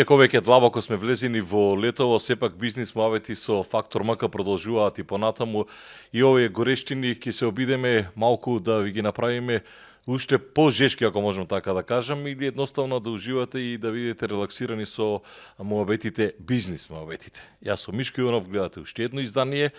Иако веќе длабоко сме влезени во летово, сепак бизнис муавети со Фактор МК продолжуваат и понатаму. И овие горештини ќе се обидеме малку да ви ги направиме уште пожешки, ако можам така да кажам, или едноставно да уживате и да видите релаксирани со муабетите, бизнис муабетите. Јас сум Мишко Иванов, гледате уште едно издание.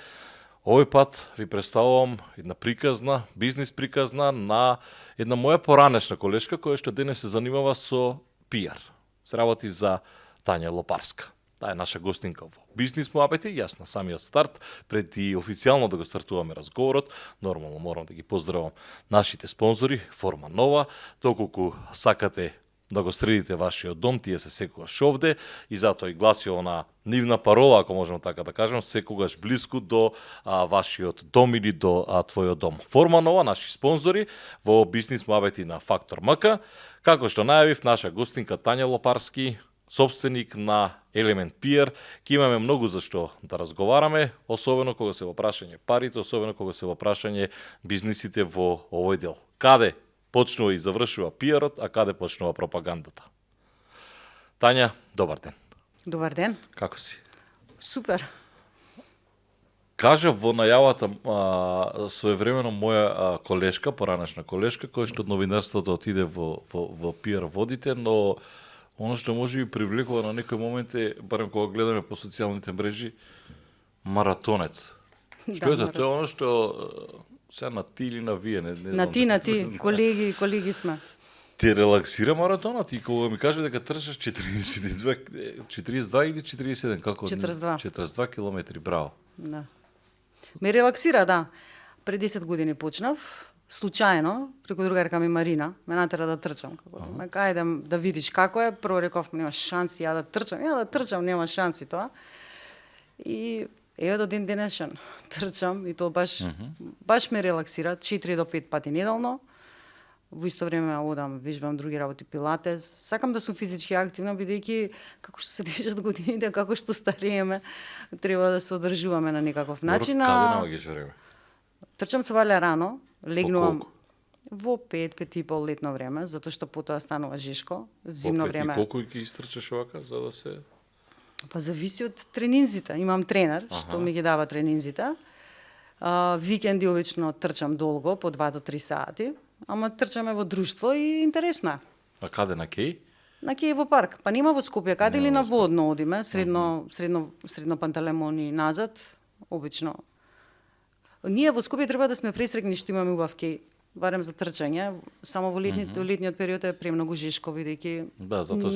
Овој пат ви представувам една приказна, бизнис приказна на една моја поранешна колешка која што денес се занимава со пиар. Се работи за Тања Лопарска. Таа е наша гостинка во бизнис муабети. Јас на самиот старт, пред и официјално да го стартуваме разговорот, нормално морам да ги поздравам нашите спонзори, Форма Нова. Доколку сакате да го средите вашиот дом, тие се секогаш овде и затоа и гласи она нивна парола, ако можам така да кажам, секогаш блиску до вашиот дом или до твојот дом. Форма Нова, наши спонзори во бизнис муабети на Фактор МК. Како што најавив, наша гостинка Тања Лопарски, собственик на Елемент Пиар, ќе имаме многу за што да разговараме, особено кога се во прашање парите, особено кога се во прашање бизнисите во овој дел. Каде почнува и завршува пиарот, а каде почнува пропагандата? Тања, добар ден. Добар ден. Како си? Супер. Кажа во најавата своевремено моја колешка, поранешна колешка, која што од новинарството отиде во пиар водите, но оно што може би привлекува на некој момент е, барем кога гледаме по социјалните мрежи, маратонец. Што е тоа? Тоа е оно што сега на ти или на вие, не знам. На ти, колеги сме. Те релаксира маратонот и кога ми каже дека трчаш 42 или 41, како? 42 километри, браво. Да. Ме релаксира, да. Пред 10 години почнав, случајно, преку другарка ми Марина, ме натера да трчам. Ме кај да видиш како е, прво реков, нема шанси ја да трчам, нема шанси тоа. И еве до ден денешен трчам и тоа баш ме релаксира, 4 до 5 пати неделно. Во исто време одам, вежбам други работи, пилатес. Сакам да сум физички активна, бидејќи како што се движат годините, како што старееме, треба да се одржуваме на некаков начин. Каде наоѓаш време? Трчам се валја рано, легнувам во 5 и пол летно време, затоа што потоа станува жешко, зимно време. И колку ќе истрчаш овака за да се? Па зависи од тренинзите. Имам тренер што ми ги дава тренинзите. Викенди обично трчам долго, по 2 до 3 сати. Ама трчаме во друштво и интересно е. А каде, на Кеј? На Кејево парк. Па нема во Скопје, каде или на Водно одиме, средно Пантелемон и назад, обично. Ние во Скопје треба да сме пресрекни што имаме убав Кеј, барем за трчање. Само во летниот период е премногу жешко, бидејќи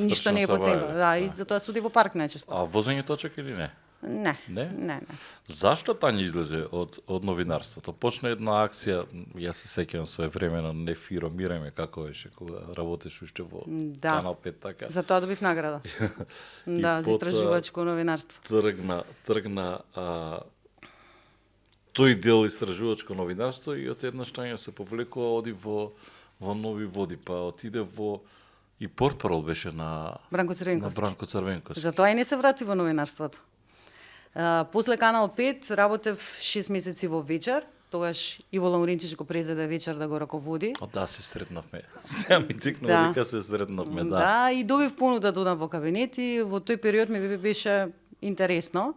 ништо не е по цена. Да, и затоа се оди во парк најчесто. А возење точак или не? Не. Зашто Тања излезе од новинарството? Почна една акција, јас се сеќавам своевремено, не фиромираме како беше кога работеш уште во Канал 5 така. За тоа добив награда. Да, за истражувачко новинарство. Тргна тој дел истражувачко новинарство и од еднаш Тања се повлекува, оди во нови води, па отиде во и портпарол беше на Бранко Црвенковски. Затоа и не се врати во новинарството. После Канал 5 работев 6 месеци во вечер, тогаш Иво Лауринчич го презеде вечер да го раководи. Да, се сретнавме. Сега ми тикнува дека се сретнавме, да. Да, и добив понуда да одам во кабинет и во тој период ми беше интересно,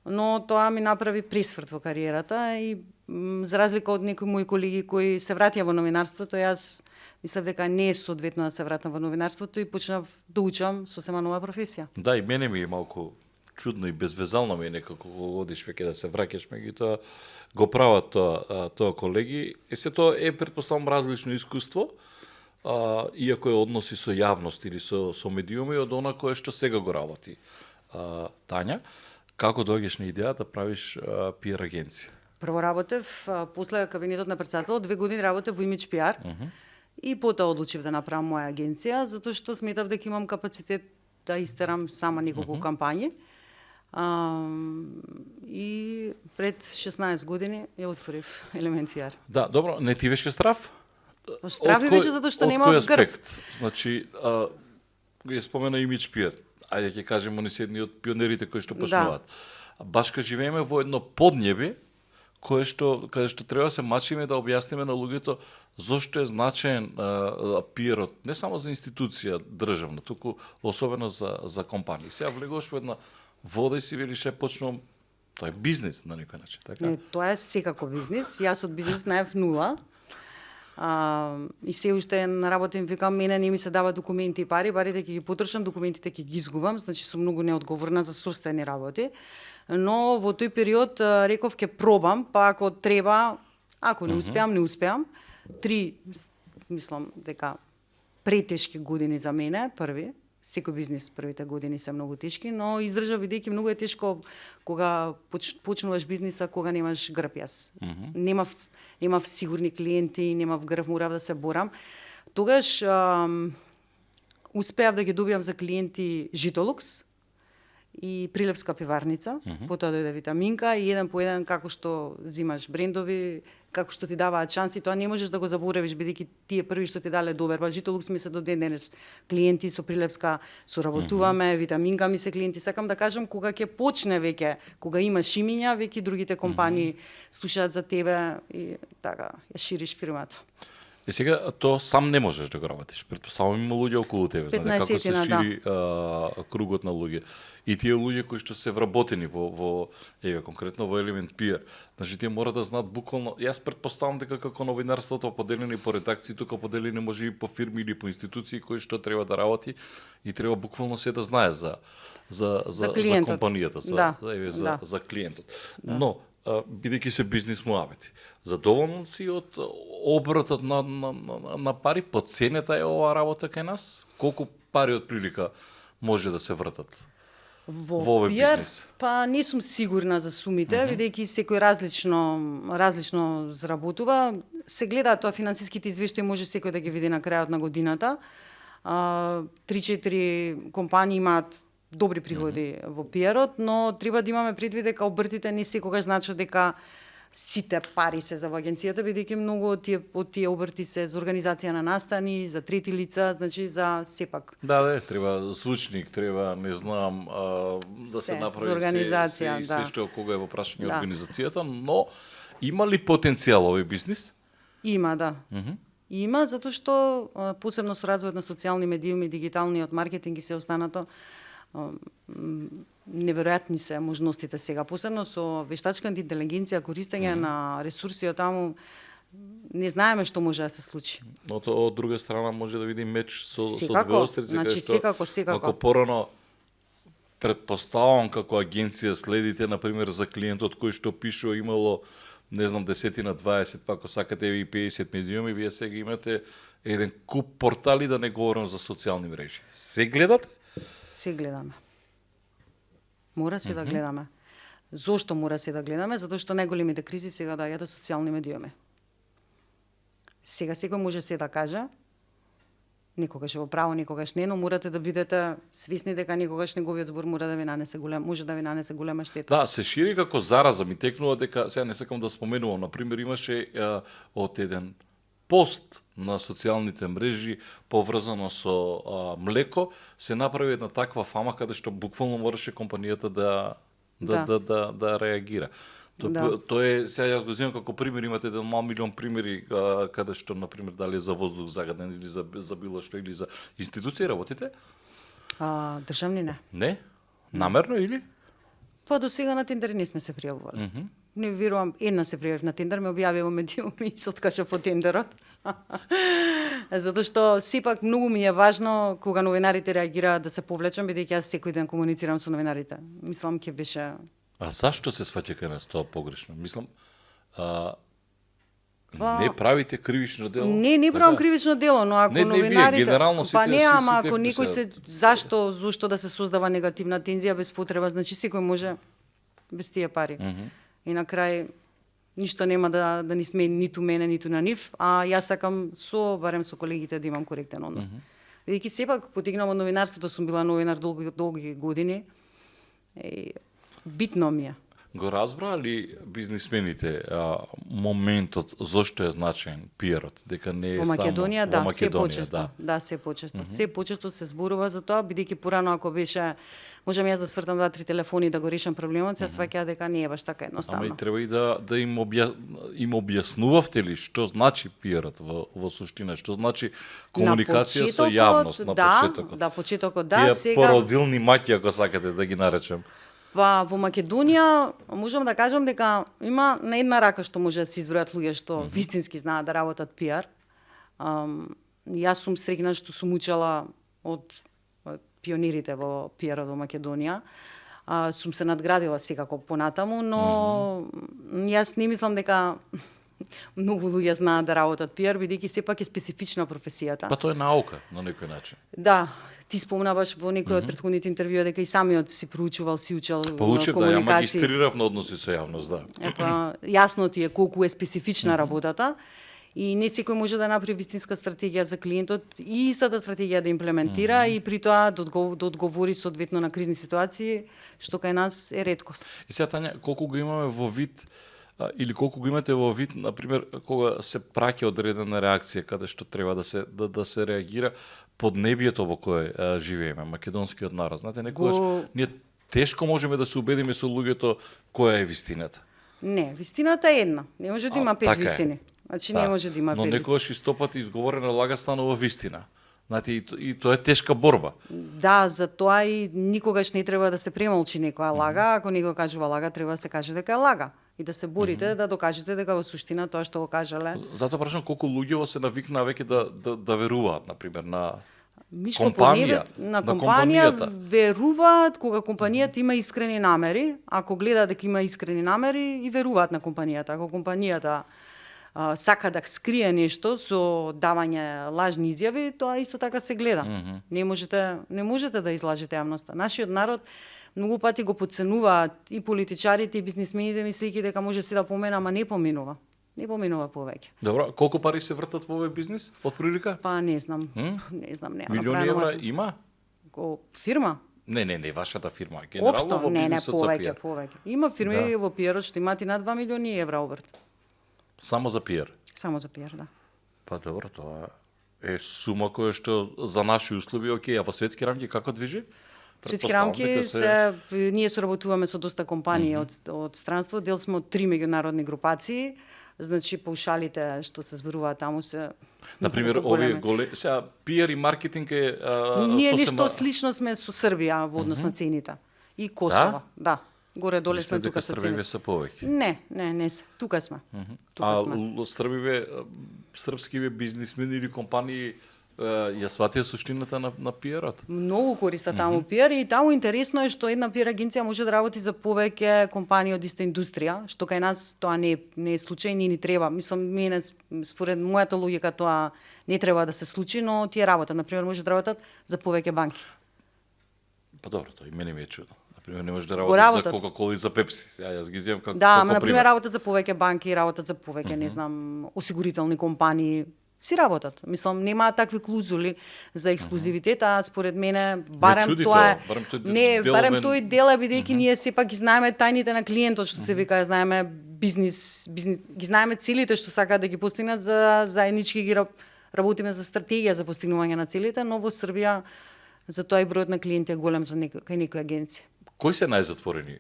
но тоа ми направи пресврт во кариерата и за разлика од некои мои колеги кои се вратија во новинарството, јас мислев дека не е соодветно да се вратам во новинарството и почнав да учам сосема нова професија. Да, и мене ми е малку чудно и безвезално ми е некако кога одиш веќе да се враќаш, меѓутоа го прават тоа колеги. Се тоа е претпоставам различно искуство, иако е односи со јавност или со медиуми од она кое што сега го работи. Тања, како доаѓаш на идеја да правиш пиар агенција? Прво работев, после кабинетот на председател, 2 години работев во Имидж Пиар. И потоа одлучив да направам моја агенција, затоа што сметав дека имам капацитет да истерам сама неколку кампањи. И пред 16 години ја отворив Елемент Пиар. Да, добро, не ти беше страв? Страв ми беше затоа што немав грб. Значи, ја спомена Имидж Пиар. Ајде ќе кажеме, они се едни од пионерите кои што почнуваат. Баш ка живееме во едно поднебе каде што треба да се мачиме да објасниме на луѓето зошто е значаен пиерот не само за институција државна, туку особено за компании. Сега влегуваш во една вода и си велиш почнувам, тоа е бизнис на некој начин, така? Не, тоа е секако бизнис. Јас од бизнис знаев нула. И се уште работим, викам, мене не ми се дава документи и пари, парите ќе ги потрошам, документите ќе ги изгубам, значи сум многу неодговорна за собствени работи. Но во тој период реков ќе пробам, па ако треба, ако не успеам, не успеам. 3, мислам дека претешки години за мене, први. Секој бизнис првите години се многу тешки, но издржав бидејќи многу е тешко кога почнуваш бизниса, кога немаш грб јас. Немав сигурни клиенти, немав грб, морав да се борам. Тогаш успеав да ги добиам за клиенти Житолукс и Прилепска пиварница, потоа дојде Витаминка и еден по еден како што зимаш брендови, како што ти даваат шанси, тоа не можеш да го заборавиш бидејќи тие први што ти дале добар. Па Житолукс ми се до ден денес клиенти, со Прилепска соработуваме, Витаминка ми се клиенти. Сакам да кажам кога ќе почне веќе, кога имаш имиња, веќе другите компании слушаат за тебе и така ја шириш фирмата. И сега тоа сам не можеш да го работиш. Претпоставувам има луѓе околу тебе, знаете како се шири кругот на луѓе. И тие луѓе кои што се вработени во конкретно во Element PR. Значи тие мора да знаат буквално. Јас претпоставам дека како новинарството поделени по редакции, тука поделени можеби по фирми или по институции кои што треба да работи и треба буквално се да знае за компанијата, за клиентот. Да. Но бидејќи се бизнис муабети. Задоволен си од обротот на пари, подценета е оваа работа кај нас? Колку пари од прилика може да се вртат во овој бизнес? Па не сум сигурна за сумите, бидејќи секој различно заработува. Се гледа тоа финансиските извештаи, може секој да ги види на крајот на годината. 3-4 компании имаат добри приходи во PR-от, но треба да имаме предвид дека обртите не секогаш значат дека сите пари се за во агенцијата, бидејќи многу од тие обрти се за организација на настани, за трети лица, значи за сепак. Да, треба звучник, треба, не знам, да се направи за организација, се што кога е во прашање организацијата, но има ли потенцијал овој бизнис? Има, да. Има, затоа што посебно со развојот на социјални медиуми, дигиталниот маркетинг и се останато, неверојатни се можностите сега, посебно со вештачката интелигенција, користење на ресурси од таму, не знаеме што може да се случи. Но тоа од друга страна може да види меч со две острици, значи секако. Ако порано претпоставам како агенција следите, например, за клиентот кој што пишува имало, не знам, 10 на 20, па ако сакате и 50 медиуми, вие сега имате еден куп портали, да не говорам за социјални мрежи. Се гледате? Се гледаме. Мора се да гледаме. Зошто мора се да гледаме? Затоа што најголемите кризи сега доаѓаат од социјални медиуми. Сега секој може се да каже, некогаш е во право, некогаш не, но морате да бидете свесни дека некогаш неговиот збор може да ви нанесе голема штета. Да, се шири како зараза, ми текнува дека, сега не сакам да споменувам, например, имаше од еден пост на социјалните мрежи поврзано со млеко, се направи една таква фама каде што буквално мораше компанијата да реагира. Тоа е, сега јас го земам како пример, имате еден мал милион примери каде што, например, дали е за воздух загаден или за било што, или за институции работите? Државни не. Не? Намерно или? Па до сега на тендери не сме се пријавували. Не верувам, една се пријавив на тендер, ме објави во медиуми и се откажа по тендерот. Затоа што сепак многу ми е важно кога новинарите реагираат да се повлечам, бидејќи јас секој ден комуницирам со новинарите. Мислам ќе беше. А зашто се сваќа кај нас тоа погрешно? Мислам, не правите кривично дело? Не правам кривично дело, но ако новинарите, генерално сите, ако некој се зашто да се создава негативна тензија без потреба, значи секој може без тие пари. И на крај ништо нема да ни смени ниту мене, ниту на нив, а јас сакам барем со колегите да имам коректен однос. Бидејќи сепак потегнав од новинарството, сум била новинар долги години. Битно ми е. Го разбра ли бизнисмените моментот зошто е значен пиерот, дека не е Во Македонија, само да, во се Македонија, почесто. Да, се почесто. Се почесто се зборува за тоа, бидејќи порано ако беше можам јас да свртам 2-3 телефони да го решам проблемот, се сваќа дека не е баш така Ама едноставно. и треба и да им објаснувавте ли што значи пиерот во суштина, што значи комуникација со јавност на почетокот. Да, почетокот да, Тие сега породилни маќи, ако сакате да ги наречем. па во Македонија можам да кажам дека има на една рака што може да се избројат луѓе што вистински знаат да работат пиар. Јас сум среќна што сум учела од пионирите во пиарот во Македонија. Сум се надградила секако понатаму, но јас не мислам дека многу луѓе знаат да работат пиар, бидејќи сепак е специфична професијата. Па тоа е наука на некој начин. Да, ти спомна баш во некој од претходните интервјуа дека и самиот си проучувал, си учел Па учев да ја комуникација. магистрирав на односи со јавност, да. Па, јасно ти е колку е специфична работата и не секој може да направи вистинска стратегија за клиентот и истата стратегија да имплементира и при тоа да одговори соодветно на кризни ситуации, што кај нас е реткост. И сега, Тања, колку го имаме во вид или колку го имате во вид, например, кога се праќа одредена реакција каде што треба да се реагира под небието во кое живееме, македонскиот народ. Знаете, некогаш ние тешко можеме да се убедиме со луѓето која е вистината. Не, вистината е една. Не може да има пет така е. вистини. Значи не може да има Но пет вистини. некогаш истопати изговорена лага станува вистина. Знаете, и тоа е тешка борба. Да, за тоа и никогаш не треба да се премолчи некоја лага. Ако некој кажува лага, треба да се каже дека е лага. И да се борите да докажете дека во суштина тоа што го кажале. Затоа прашам колку луѓе се навикнаа веќе да веруваат, например, на Мишко по компанија, небето, на на компанија компанијата. веруваат кога компанијата има искрени намери. Ако гледаат дека има искрени намери и веруваат на компанијата. Ако компанијата сака да скрие нешто со давање лажни изјави, тоа исто така се гледа. Не можете да излажете јавноста. Нашиот народ многу пати го подценуваат и политичарите и бизнисмените мислејќи дека може се да помена, ама не поминува. Не поминува повеќе. Добро, колку пари се вртат во овој бизнис од прилика? Па не знам. Не знам, нема Милиони направено евра матем- има? Фирма? Не, вашата фирма. Генерално Општо, во не, бизнисот за пиар. повеќе. Има фирми во пиарот што имаат и над 2 милиони евра обрт. Само за пиар. Само за пиар, да. Па добро, тоа е сума која што за наши услови окей, а во светски рамки како движи? Светски Претпоставам рамки дека ние соработуваме со доста компании од странство, дел сме од 3 меѓународни групации. Значи паушалите што се зборуваат таму се Например, многу овие големи. сега пиар и маркетинг е Ние сосема- нешто слично сме со Србија во однос на цените. И Косово, да. Горе-доле сме Мислите тука дека со Србиве цените. се повеќе. Не се. Тука сме. Тука А сме. Србиве, српскиве бизнисмени или компании ја сватија суштината на пиарот? Многу користа таму пиар и таму интересно е што една пиар агенција може да работи за повеќе компании од иста индустрија, што кај нас тоа не е случај, ни треба. Мислам, мене според мојата логика тоа не треба да се случи, но тие работат. Например, може да работат за повеќе банки. Па добро, тоа и мене ми е чудно. Например, не може да Го работи за работат. Кока-кола и за Пепси. Сега јас ги земам како Да, ама како например пример. работат за повеќе банки, работат за повеќе, не знам, осигурителни компании. Си работат. Мислам, немаат такви клузули за ексклузивитет, а според мене барем чуди тоа е тоа, барем тој не, дел барем мен- тој дел е бидејќи ние сепак ги знаеме тајните на клиентот, што се вика, знаеме бизнис, ги знаеме целите што сакаат да ги постигнат за заеднички ги работиме за стратегија за постигнување на целите, но во Србија за тоа и бројот на клиенти е голем за кај некоја агенција. Кои се најзатворени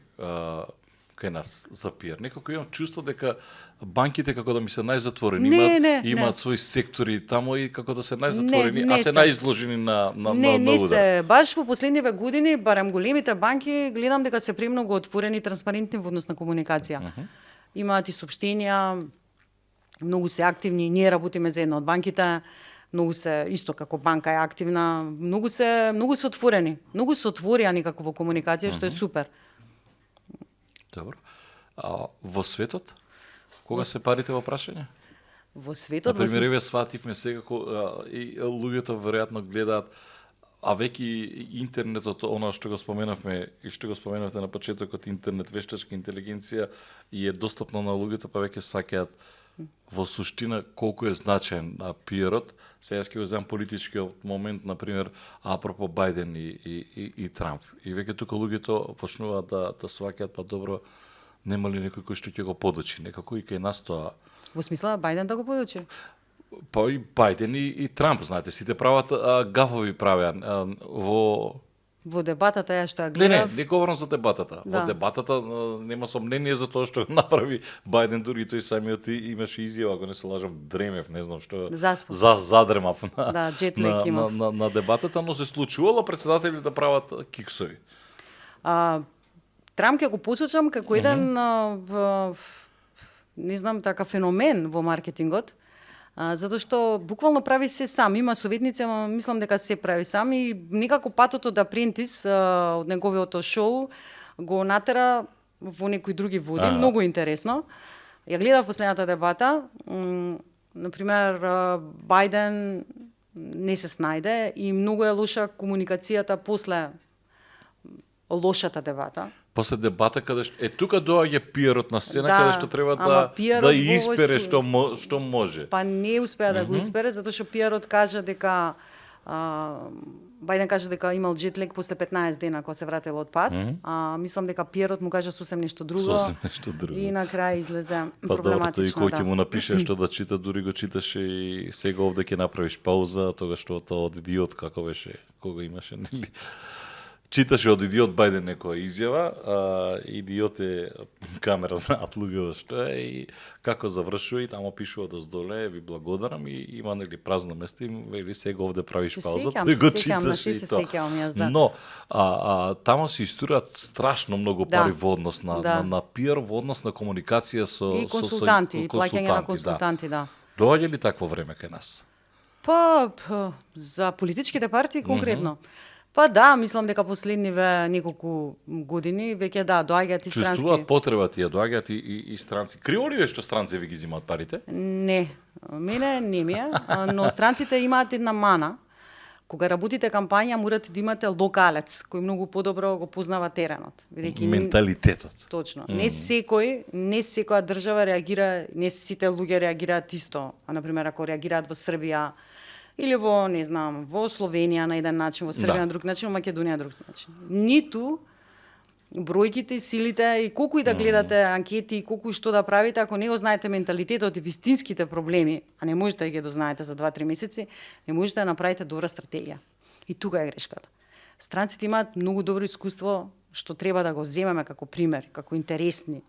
кај нас за пиар? Некако имам чувство дека банките како да ми се најзатворени, имаат своји сектори таму и како да се најзатворени, Не а се се. најизложени на Не удар. се. Баш во последниве години, барем големите банки, гледам дека се премногу отворени и транспарентни во однос на комуникација. Имаат и соопштенија, многу се активни, ние работиме за една од банките, многу се исто како банка е активна, многу се отворени, многу се отворени како во комуникација, што е супер. Добро. А во светот? Кога се парите во прашање? Во светот, Например, еве свативме секако и луѓето веројатно гледаат, а веќе и интернетот, она што го споменавме и што го споменавте на почетокот, интернет, вештачка интелигенција и е достапно на луѓето, па веќе сваќаат во суштина колку е значен пиарот. Сега ќе го земам политичкиот момент, например, апропо Бајден и Трамп. И веќе тука луѓето почнуваат да сваќаат, па добро, Нема ли некој кој што ќе го подочи? Некако и кај нас тоа. Во смисла Бајден да го подочи. Па и Бајден и Трамп, знаете, сите прават гафови правеа Во дебатата ја што ја Не, гледав. не говорам за дебатата. Да. Во дебатата нема сомнение за тоа што направи Бајден, дури и тој самиот имаше изјава, ако не се лажам, дремев, не знам што. Заспав. Задремав на, Да, джет лек имав. на дебатата, но се случувало председатели да прават киксови. Трамп ќе го посочам како еден не знам така феномен во маркетингот. Затоа што буквално прави се сам, има советници, ама мислам дека се прави сам и некако патот од Апрентис, од неговото шоу, го натера во некои други води, многу интересно. Ја гледав последната дебата, например, Бајден не се снајде и многу е лоша комуникацијата после лошата дебата. После дебата каде тука доаѓа пиерот на сцена, Да, каде што треба ама пиерот да во овој испере случај- што може. Па не успеа да го испере, затоа што пиерот кажа дека Бајден кажа дека имал джетлек после 15 дена кога се вратил од пат, мислам дека пиерот му кажа сосем нешто друго. Сосем нешто друго. И на крај излезе Па добро, тој проблематично. кој ќе му напише што да чита, дури го читаше и сега овде ќе направиш пауза, тогаш што тоа од идиот како беше, кога имаше, нели? Читаше од идиот Бајден некоја изјава, идиот е камера знаат луѓето што е и како завршува и тамо пишува доздоле, ви благодарам и има нели празно место и вели сега овде правиш Се пауза, сеќам, тој го се сеќам, читаше значи и се тоа. сеќавам јас, да. Но тамо се истурат страшно многу Да. пари во однос на пиар, во однос на комуникација со И консултанти, и плаќање на да. консултанти, да. Доаѓа ли такво време кај нас? Па, за политичките партии конкретно. Па да, мислам дека последниве неколку години веќе да, доаѓаат и странски. Чувствуваат потреба тие, доаѓаат и странци. Криво ли е што странци ви ги земаат парите? Не, мене не ми е, но странците имаат една мана. Кога работите кампања, морате да имате локалец, кој многу подобро го познава теренот. Бидејќи Менталитетот. Точно. Не секоја држава реагира, не сите луѓе реагираат исто. А на пример ако реагираат во Србија или во, не знам, во Словенија на еден начин, во Србија Да. на друг начин, во Македонија на друг начин. Ниту бројките, силите и колку и да гледате анкети и колку и што да правите, ако не го знаете менталитетот и вистинските проблеми, а не можете да ги дознаете за 2-3 месеци, не можете да направите добра стратегија. И тука е грешката. Странците имаат многу добро искуство што треба да го земеме како пример, како интересни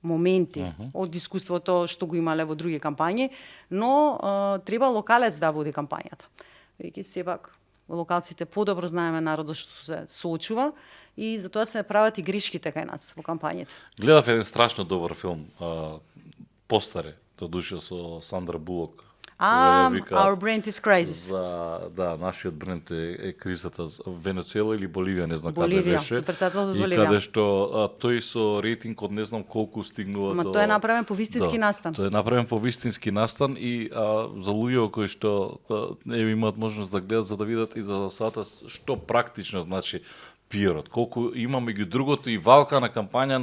моменти од искуството што го имале во други кампањи, но треба локалец да води кампањата. Веќе сепак локалците подобро знаеме народот што се соочува и затоа се прават и грешките кај нас во кампањите. Гледав еден страшно добар филм, постаре, додуше со Сандра Булок. Our Brand is Crisis. Да, нашиот бренд е кризата Венецуела или Боливија, не знам Боливија, каде беше. со председателот од И Боливија. каде што тој со рейтинг од не знам колку стигнува Ама до... тој е направен по вистински настан. Тој е направен по вистински настан и за луѓе кои што не имаат можност да гледат за да видат и за да сватат што практично значи пиарот, колку има меѓу другото и валка на кампања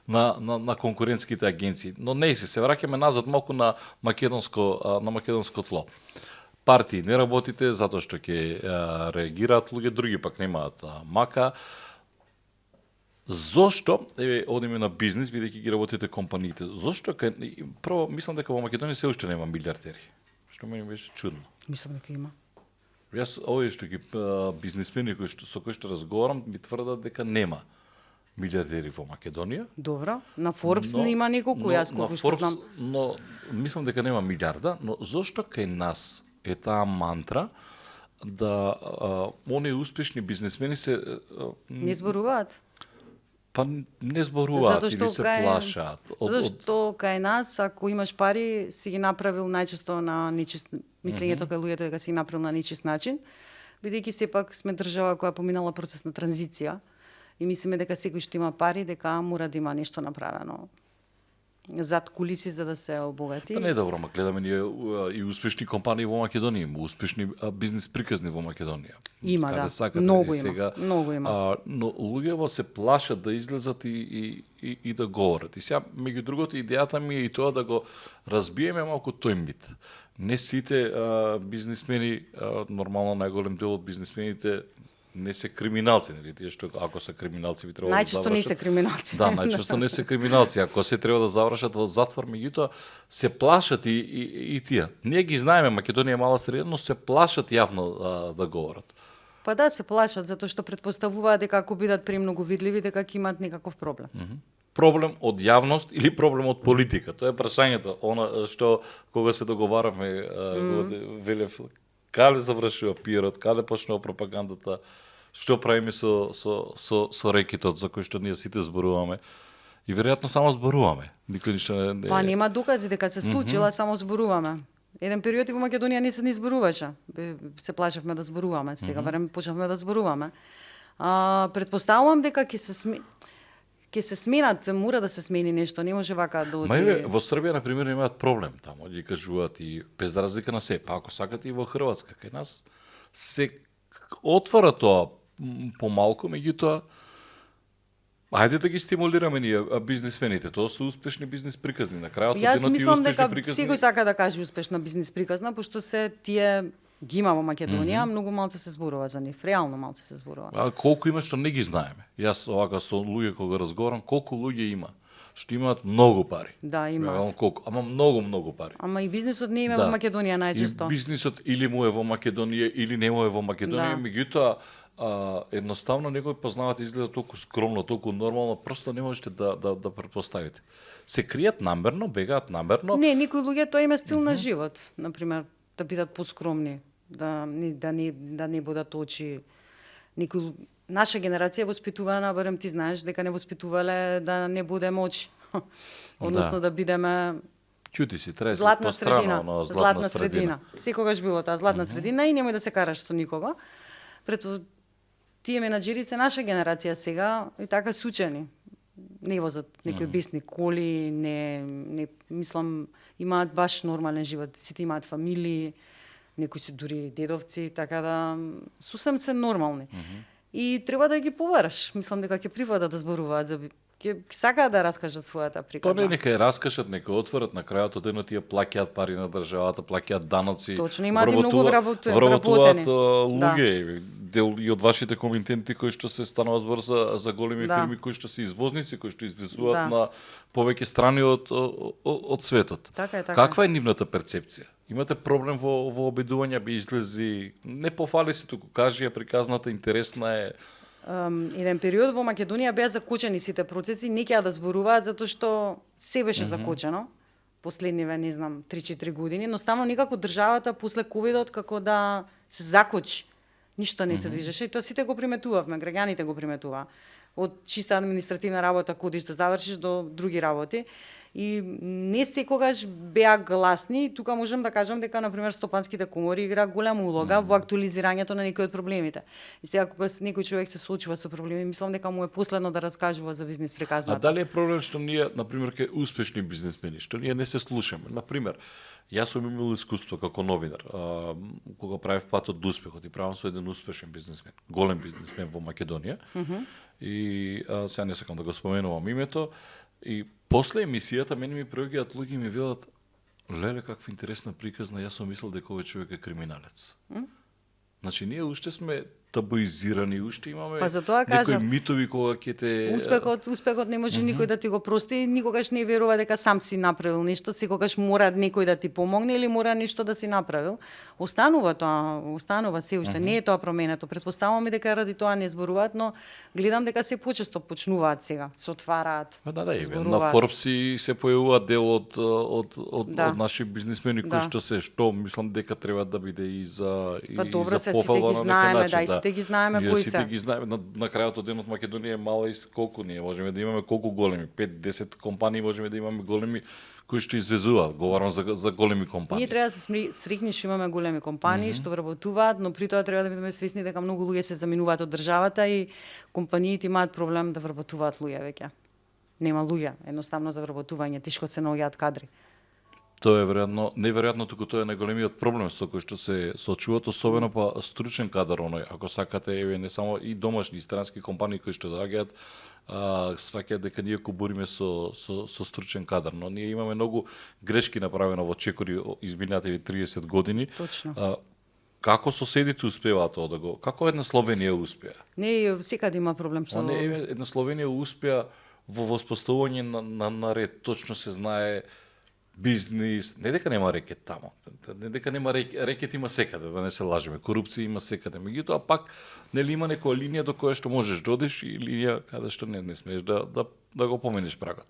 на конкурентските агенции. Но не се враќаме назад малку на македонско тло. Партии не работите затоа што ќе реагираат луѓе, други пак немаат мака. Зошто, одиме на бизнис, бидејќи ги работите компаниите, зошто прво мислам дека во Македонија се уште нема милиардери, што мене беше чудно. Мислам дека има. Јас овие што ги бизнисмени со кои што разговарам ми тврдат дека нема милиардери во Македонија. Добро, на Forbes не има неколку, јас колку што знам. Но мислам дека нема милиарда, но зошто кај нас е таа мантра да оние успешни бизнисмени се Не зборуваат. па не зборуваат Затоа што или се кај- плашаат. Затоа што кај нас, ако имаш пари, си ги направил најчесто на нечист мислењето кај луѓето дека си ги направил на нечист начин, бидејќи сепак сме држава која поминала процес на транзиција и мислиме дека секој што има пари, дека мора да има нешто направено зад кулиси за да се обогати. Па не е добро, ма гледаме ние и успешни компании во Македонија, има успешни бизнис приказни во Македонија. Има, Каде да. сакате, Многу и има, сега, многу има. но луѓето се плашат да излезат и да говорат. И сега, меѓу другото, идејата ми е и тоа да го разбиеме малку тој мит. Не сите бизнисмени, нормално најголем дел од бизнисмените не се криминалци, нели? Тие што ако се криминалци би требало да Најчесто не се завршат. криминалци. Да, најчесто не се криминалци, ако се треба да завршат во затвор, меѓутоа се плашат и тие. Ние ги знаеме, Македонија е мала средина, но се плашат јавно да говорат. Па да, се плашат, затоа што предпоставуваат дека ако бидат премногу видливи, дека ќе имаат некаков проблем. Проблем од јавност или проблем од политика? Тоа е прашањето. Она што кога се договаравме, велев, каде завршува пиерот, каде почнува пропагандата, што правиме со рекетот за кој што ние сите зборуваме. И веројатно само зборуваме. Никој ништо не. Па нема докази дека се случила, само зборуваме. Еден период и во Македонија не се ни зборуваше. Се плашевме да зборуваме. Сега барем почнавме да зборуваме. Предпоставувам дека ќе се сменат, мора да се смени нешто, не може вака да оди. Мајве, во Србија, например, имаат проблем таму, ги кажуваат и без разлика на се, па ако сакате и во Хрватска, кај нас се отвара тоа помалку, меѓутоа, ајде да ги стимулираме ние бизнисмените, тоа се успешни бизнис приказни, на крајот Јас денот и мислам успешни дека приказни. секој сака да каже успешна бизнис приказна, пошто се тие ги има во Македонија, многу малце се зборува за нив, реално малце се зборува. А колку има што не ги знаеме. Јас овака со луѓе кога разговарам, колку луѓе има што имаат многу пари. Да, има. Реално колку, ама многу пари. Ама и бизнисот не има во Македонија најчесто. И бизнисот или му е во Македонија или не му е во Македонија, меѓутоа едноставно некој познавате изгледа толку скромно, толку нормално, просто не можете да претпоставите. Се кријат намерно, бегаат намерно. Не, некои луѓе тоа им е стил на живот, например, да бидат поскромни, да не будат очи. Наша генерација е воспитувана, барем ти знаеш, дека не воспитувале да не будеме очи. Односно да бидеме Чути си, треба златна пострана, средина, златна средина. Секогаш било таа златна средина и немој да се караш со никого. Прето тие менаџери се наша генерација сега и така се учени. Не возат некои бесни коли, не мислам имаат баш нормален живот, сите имаат фамилии, некои се дури дедовци, така да сусем се нормални. И треба да ги побараш. Мислам дека ќе прифатат да зборуваат за ќе сакаат да раскажат својата приказна. Тоа не нека ја раскажат, нека отворат, на крајот од денот тие плаќаат пари на државата, плаќаат даноци. Точно, имаат и многу вработени. Вработуваат луѓе, дел и од вашите комитенти кои што се станува збор за големи фирми кои што се извозници, кои што извезуваат на повеќе страни од светот. Така е, така. Каква е нивната перцепција? Имате проблем во обидување, би излези, не пофали се, туку кажи ја приказната, интересна е. Еден период во Македонија беа закочени сите процеси, не ќе да зборуваат затоа што се беше закочено последниве, не знам, 3-4 години, но ставно никако државата после ковидот како да се закочи. Ништо не се движеше и тоа сите го приметувавме, граѓаните го приметуваа. Од чиста административна работа, кодиш да завршиш до други работи. И не секогаш беа гласни, и тука можам да кажам дека, например, стопанските комори игра голема улога во актуализирањето на некои од проблемите. И сега, кога некој човек се соочува со проблеми, мислам дека му е последно да раскажува за бизнис приказната. А дали е проблем што ние, например, кај успешни бизнисмени, што ние не се слушаме? Например, јас сум имал искуство како новинар, кога правев патот до успехот и правам со еден успешен бизнисмен, голем бизнисмен во Македонија. И сега не сакам да го споменувам името. И после емисијата мене ми проаѓаат луѓе и ми велат: леле, каква интересна приказна, јас сум мислел дека овој човек е криминалец. Значи, ние уште сме табуизирани, уште имаме некои митови кога ќе те... Успехот не може никој да ти го прости, никогаш не верува дека сам си направил нешто, секогаш мора некој да ти помогне или мора нешто да си направил. Останува тоа, останува се уште, не е тоа променето. Претпоставувам и дека ради тоа не зборуваат, но гледам дека се почесто почнуваат сега, се отвараат. Да, на Forbes се појавуваат дел од наши бизнисмени кои што мислам дека треба да биде и за пофалба на некој начин. Сите ги знаеме кои се. Сите ги знаеме. На крајот од денот Македонија е мала и колку ние можеме да имаме, колку големи, 5-10 компании можеме да имаме големи кои што извезуваат. Говорам за големи компании. Ние треба да се срекни што имаме големи компании што вработуваат, но при тоа треба да бидеме свесни дека многу луѓе се заминуваат од државата и компаниите имаат проблем да вработуваат луѓе веќе. Нема луѓе, едноставно за вработување, тешко се наоѓаат кадри. Тоа е неверојатно, туку тоа е најголемиот проблем со кој што се соочуваат, особено па стручен кадар, ако сакате, не само и домашни, и странски компании кои што доаѓаат, сваќаат дека ние кубуриме со стручен кадар, но ние имаме многу грешки направено во чекори изминативи 30 години. Точно. Како соседите успеаат тоа да го... Како една Словенија успеа? Не, секаде има проблем со... Не, една Словенија успеа во воспоставување на ред, точно се знае бизнис, не дека нема рекет тамо, не дека нема рекет има секаде, да не се лажеме, корупција има секаде, меѓутоа пак нели има некоја линија до која што можеш да одиш и линија каде што не смееш да го помениш прагот.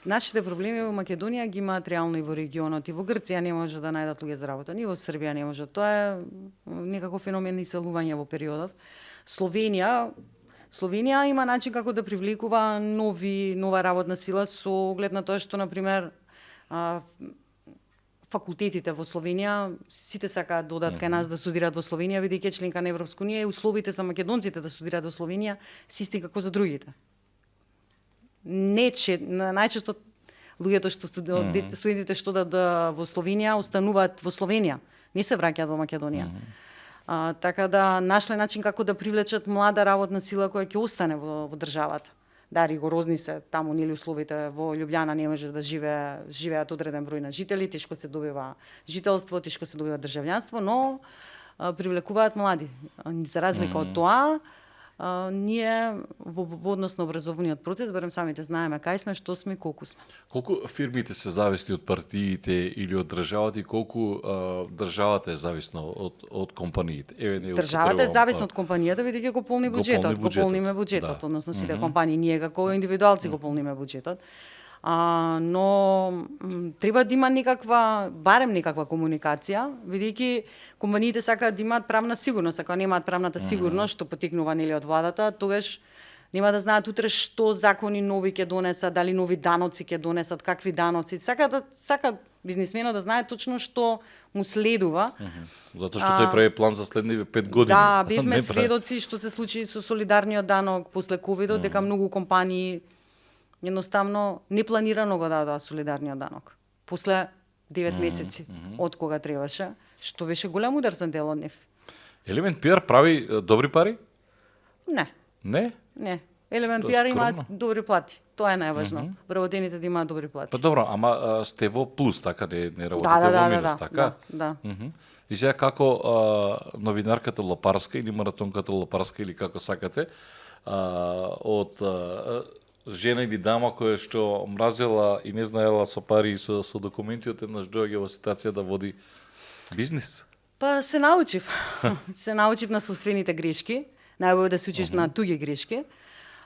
Нашите проблеми во Македонија ги имаат реално и во регионот, и во Грција не може да најдат луѓе за работа, ни во Србија не може. Тоа е некако феномен иселување во периодов. Словенија има начин како да привлекува нова работна сила со оглед на тоа што, например, факултетите во Словенија, сите сакаат да одат кај нас да студираат во Словенија, бидејќи членка на Европска унија, и условите за македонците да студираат во Словенија се исти како за другите. Најчесто луѓето што студентите што во Словенија остануваат во Словенија, не се враќаат во Македонија. Така да нашле начин како да привлечат млада работна сила која ќе остане во државата. Да, ригорозни се таму, нели условите во Лјубљана не може да живеат одреден број на жители, тешко се добива жителство, тешко се добива државјанство, но привлекуваат млади. За разлика од тоа, ние во однос на образовниот процес, барем самите знаеме кај сме, што сме и колку сме. Колку фирмите се зависни од партиите или од државата и колку државата е зависна од компаниите? Државата е зависна од компанијата, бидејќи го полни буџетот, го полниме буџетот, односно сите компании, ние како индивидуалци го полниме буџетот. Но треба да има барем некаква комуникација, бидејќи компаниите сакаат да имаат правна сигурност, ако немаат правната сигурност што потекнува нели од владата, тогаш нема да знаат утре што закони нови ќе донесат, дали нови даноци ќе донесат, какви даноци. Сакаат бизнисменот да знае точно што му следува. Затоа што тој прави план за следниве 5 години. Да, бевме сведоци што се случи со солидарниот данок после ковидот, дека многу компании едноставно непланирано го дадоа солидарниот данок. После 9 месеци од кога требаше, што беше голем удар за дел од нив. Елемент PR прави добри пари? Не. Не? Не. Елемент PR имаат добри плати. Тоа е најважно. Вработените да имаат добри плати. Па добро, ама сте во плюс, така не работите во минус, така? Да. И сега како новинарката Лопарска или маратонката Лопарска или како сакате, од жена или дама која што мразела и не знаела со пари и со документи, еднаш доаѓа во ситуација да води бизнис? Па се научив. Се научив на собствените грешки. Најбоље да се учиш на туѓи грешки.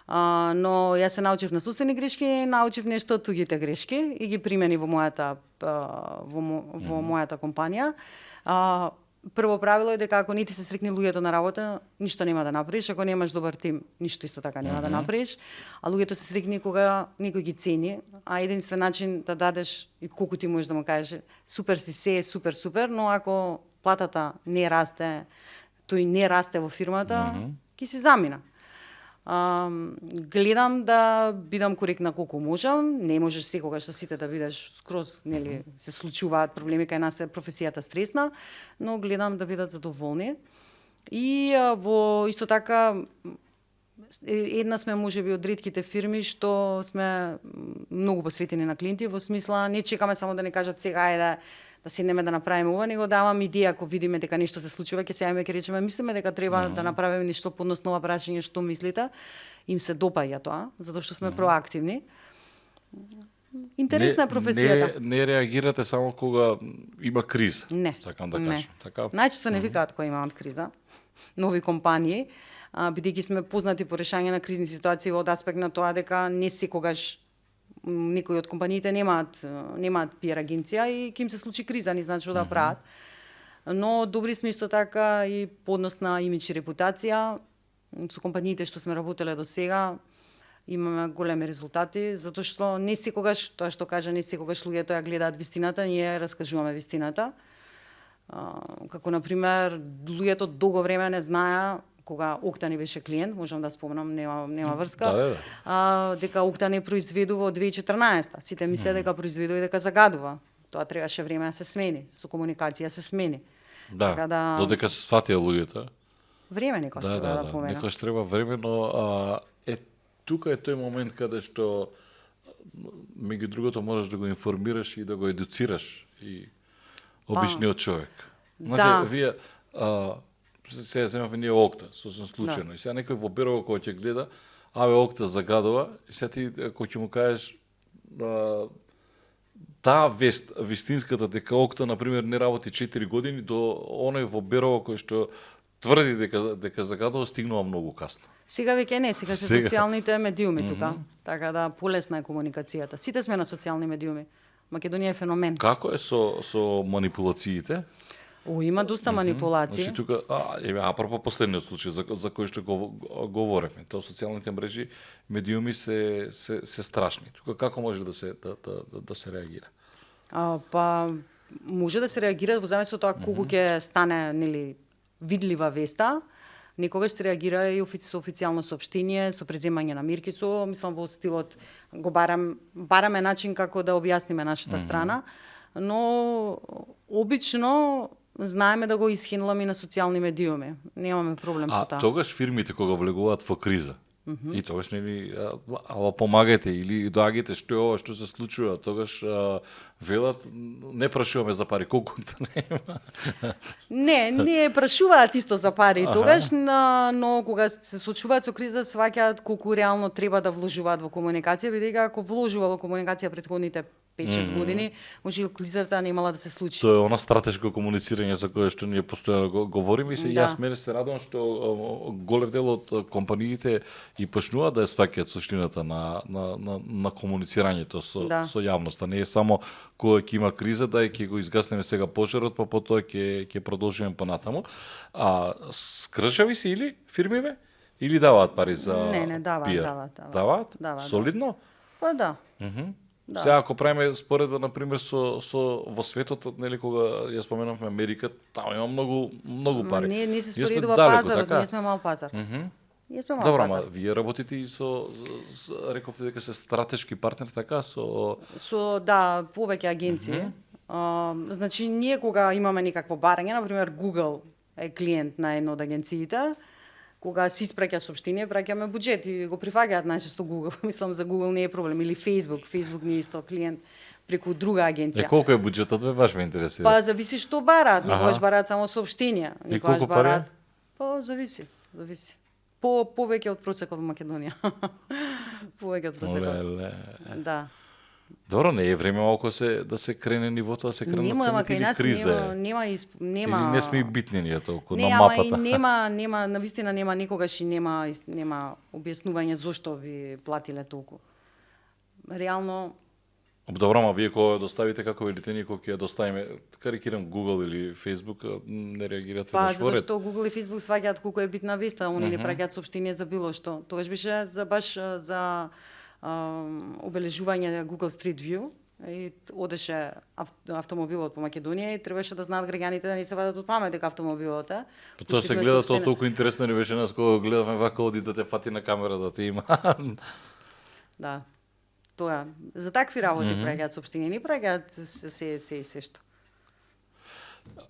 Но јас се научив на собствени грешки, научив нешто од туѓите грешки и ги примени во мојата компанија. Прво правило е дека ако не ти се срекне луѓето на работа, ништо нема да направиш. Ако немаш добар тим, ништо исто така нема да направиш. А луѓето се срекни кога некој ги цени, а единствен начин да дадеш и колку ти можеш да му кажеш супер си се, супер, но ако платата не расте, тој не расте во фирмата, ќе си замина. Гледам да бидам коректна колку можам, не можеш секогаш со сите да бидеш скроз, нели, се случуваат проблеми кај нас, е професијата стресна, но гледам да бидат задоволни. И во исто така една сме можеби од ретките фирми што сме многу посветени на клиенти, во смисла не чекаме само да не кажат сега ајде да седнеме да направиме ова, него давам идеја ако видиме дека нешто се случува, ќе се јавиме ќе речеме мислиме дека треба да направиме нешто подноснова прашање што мислите. Им се допаѓа тоа, затоа што сме проактивни. Интересна е професијата. Не реагирате само кога има криза. Не. Сакам да кажам. Така? Најчесто не викаат кога имаат криза. Нови компании, бидејќи сме познати по решање на кризни ситуации од аспект на тоа дека не секогаш некои од компаниите немаат PR агенција и ќе им се случи криза, не знаат што да прават. Но добри сме исто така и по однос на имидж и репутација. Со компаниите што сме работеле до сега имаме големи резултати, затоа што не секогаш, тоа што кажа, не секогаш луѓето ја гледаат вистината, ние раскажуваме вистината. Како например, луѓето долго време не знаеа кога Октани беше клиент, можам да спомнам, нема врска, дека Октани произведува од 2014. Сите мислеа дека произведува и дека загадува. Тоа требаше време да се смени, со комуникација се смени. Да, така додека се сватија луѓето. Време некој што да помена. Некој треба време, но тука е тој момент каде што меѓу другото можеш да го информираш и да го едуцираш и обичниот човек. Знаете, вие сега земавме ние Окта, сосем случајно. И сега некој во Берово кој ќе гледа, аве Окта загадува, и сега ти кој ќе му кажеш таа вест, вистинската, дека Окта, например, не работи 4 години, до оној во Берово кој што тврди дека загадува, стигнува многу касно. Сега веќе не, сега се социјалните медиуми тука. Така да полесна е комуникацијата. Сите сме на социјални медиуми. Македонија е феномен. Како е со манипулациите? Има доста манипулации. Значи тука, апропо последниот случај за кој што говоревме, тоа социјалните мрежи, медиуми се страшни. Тука како може да се реагира? Па може да се реагира во зависност од тоа колку ќе стане, нели, видлива веста. Некогаш се реагира и со официјално соопштение, со преземање на мерки, мислам во стилот го бараме начин како да објасниме нашата страна, но обично знаеме да го исхендламе и на социјални медиуми. Немаме проблем со тоа. Тогаш фирмите кога влегуваат во криза, и тогаш нели ала помагајте или доаѓајте што е ова што се случува, тогаш велат не прашуваме за пари, колку нема. Не прашуваат исто за пари тогаш, но кога се случуваат со криза сваќаат колку реално треба да вложуваат во комуникација, бидејќи ако вложува во комуникација претходните 5-6 години, може кризата немала да се случи. Тоа е она стратешко комуницирање за кое што ние постојано говориме и јас мене се радувам што голем дел од компаниите и почнуваат да ја сваќаат суштината на комуницирањето со јавноста. Не е само кога ќе има криза, да ќе го изгаснеме сега пожарот, па потоа ќе продолжиме понатаму. Скршави се или фирмиве? Или даваат пари за Не, даваат. Даваат? Солидно? Па да. Да. Сега ако правиме споредба например со во светот, нели кога ја споменавме Америка, таму има многу пари. Не се споредува пазарот, ние сме мал пазар. Ние сме мал Добро, пазар. ама вие работите и рековте дека се стратешки партнер така со повеќе агенции. Значи ние кога имаме некакво барање, например Google е клиент на една од агенциите, кога се испраќа соопштение, праќаме буџет и го прифаќаат најчесто Google. Мислам за Google не е проблем, или Facebook. Facebook не е исто клиент преку друга агенција. Колку е буџетот, баш ме интересира. Па зависи што бараат, некогаш бараат само соопштенија, некогаш бараат. Па зависи. Повеќе од просекот во Македонија. Повеќе од просекот. Да. Добро, не е време малку да се крене нивото, да се крене цените или криза? Нема. Или не сме и битни ние толку на мапата? Нема, навистина нема никогаш и нема објаснување зошто ви платиле толку. Реално Добро, ама вие кога доставите како велите ние кога ќе ја доставиме, карикирам Google или Facebook, не реагираат веднаш во ред. Па зашто Google и Facebook сваќаат колку е битна веста, они не праќаат соопштение за било што. Тогаш беше за обележување Google Street View и одеше автомобилот по Македонија и требаше да знаат граѓаните да не се вадат од памет дека автомобилот е. Тоа се гледа тоа толку интересно не беше нас кога гледавме вака оди да те фати на камера да те има. Да. Тоа за такви работи праќаат соопштение, не праќаат се што.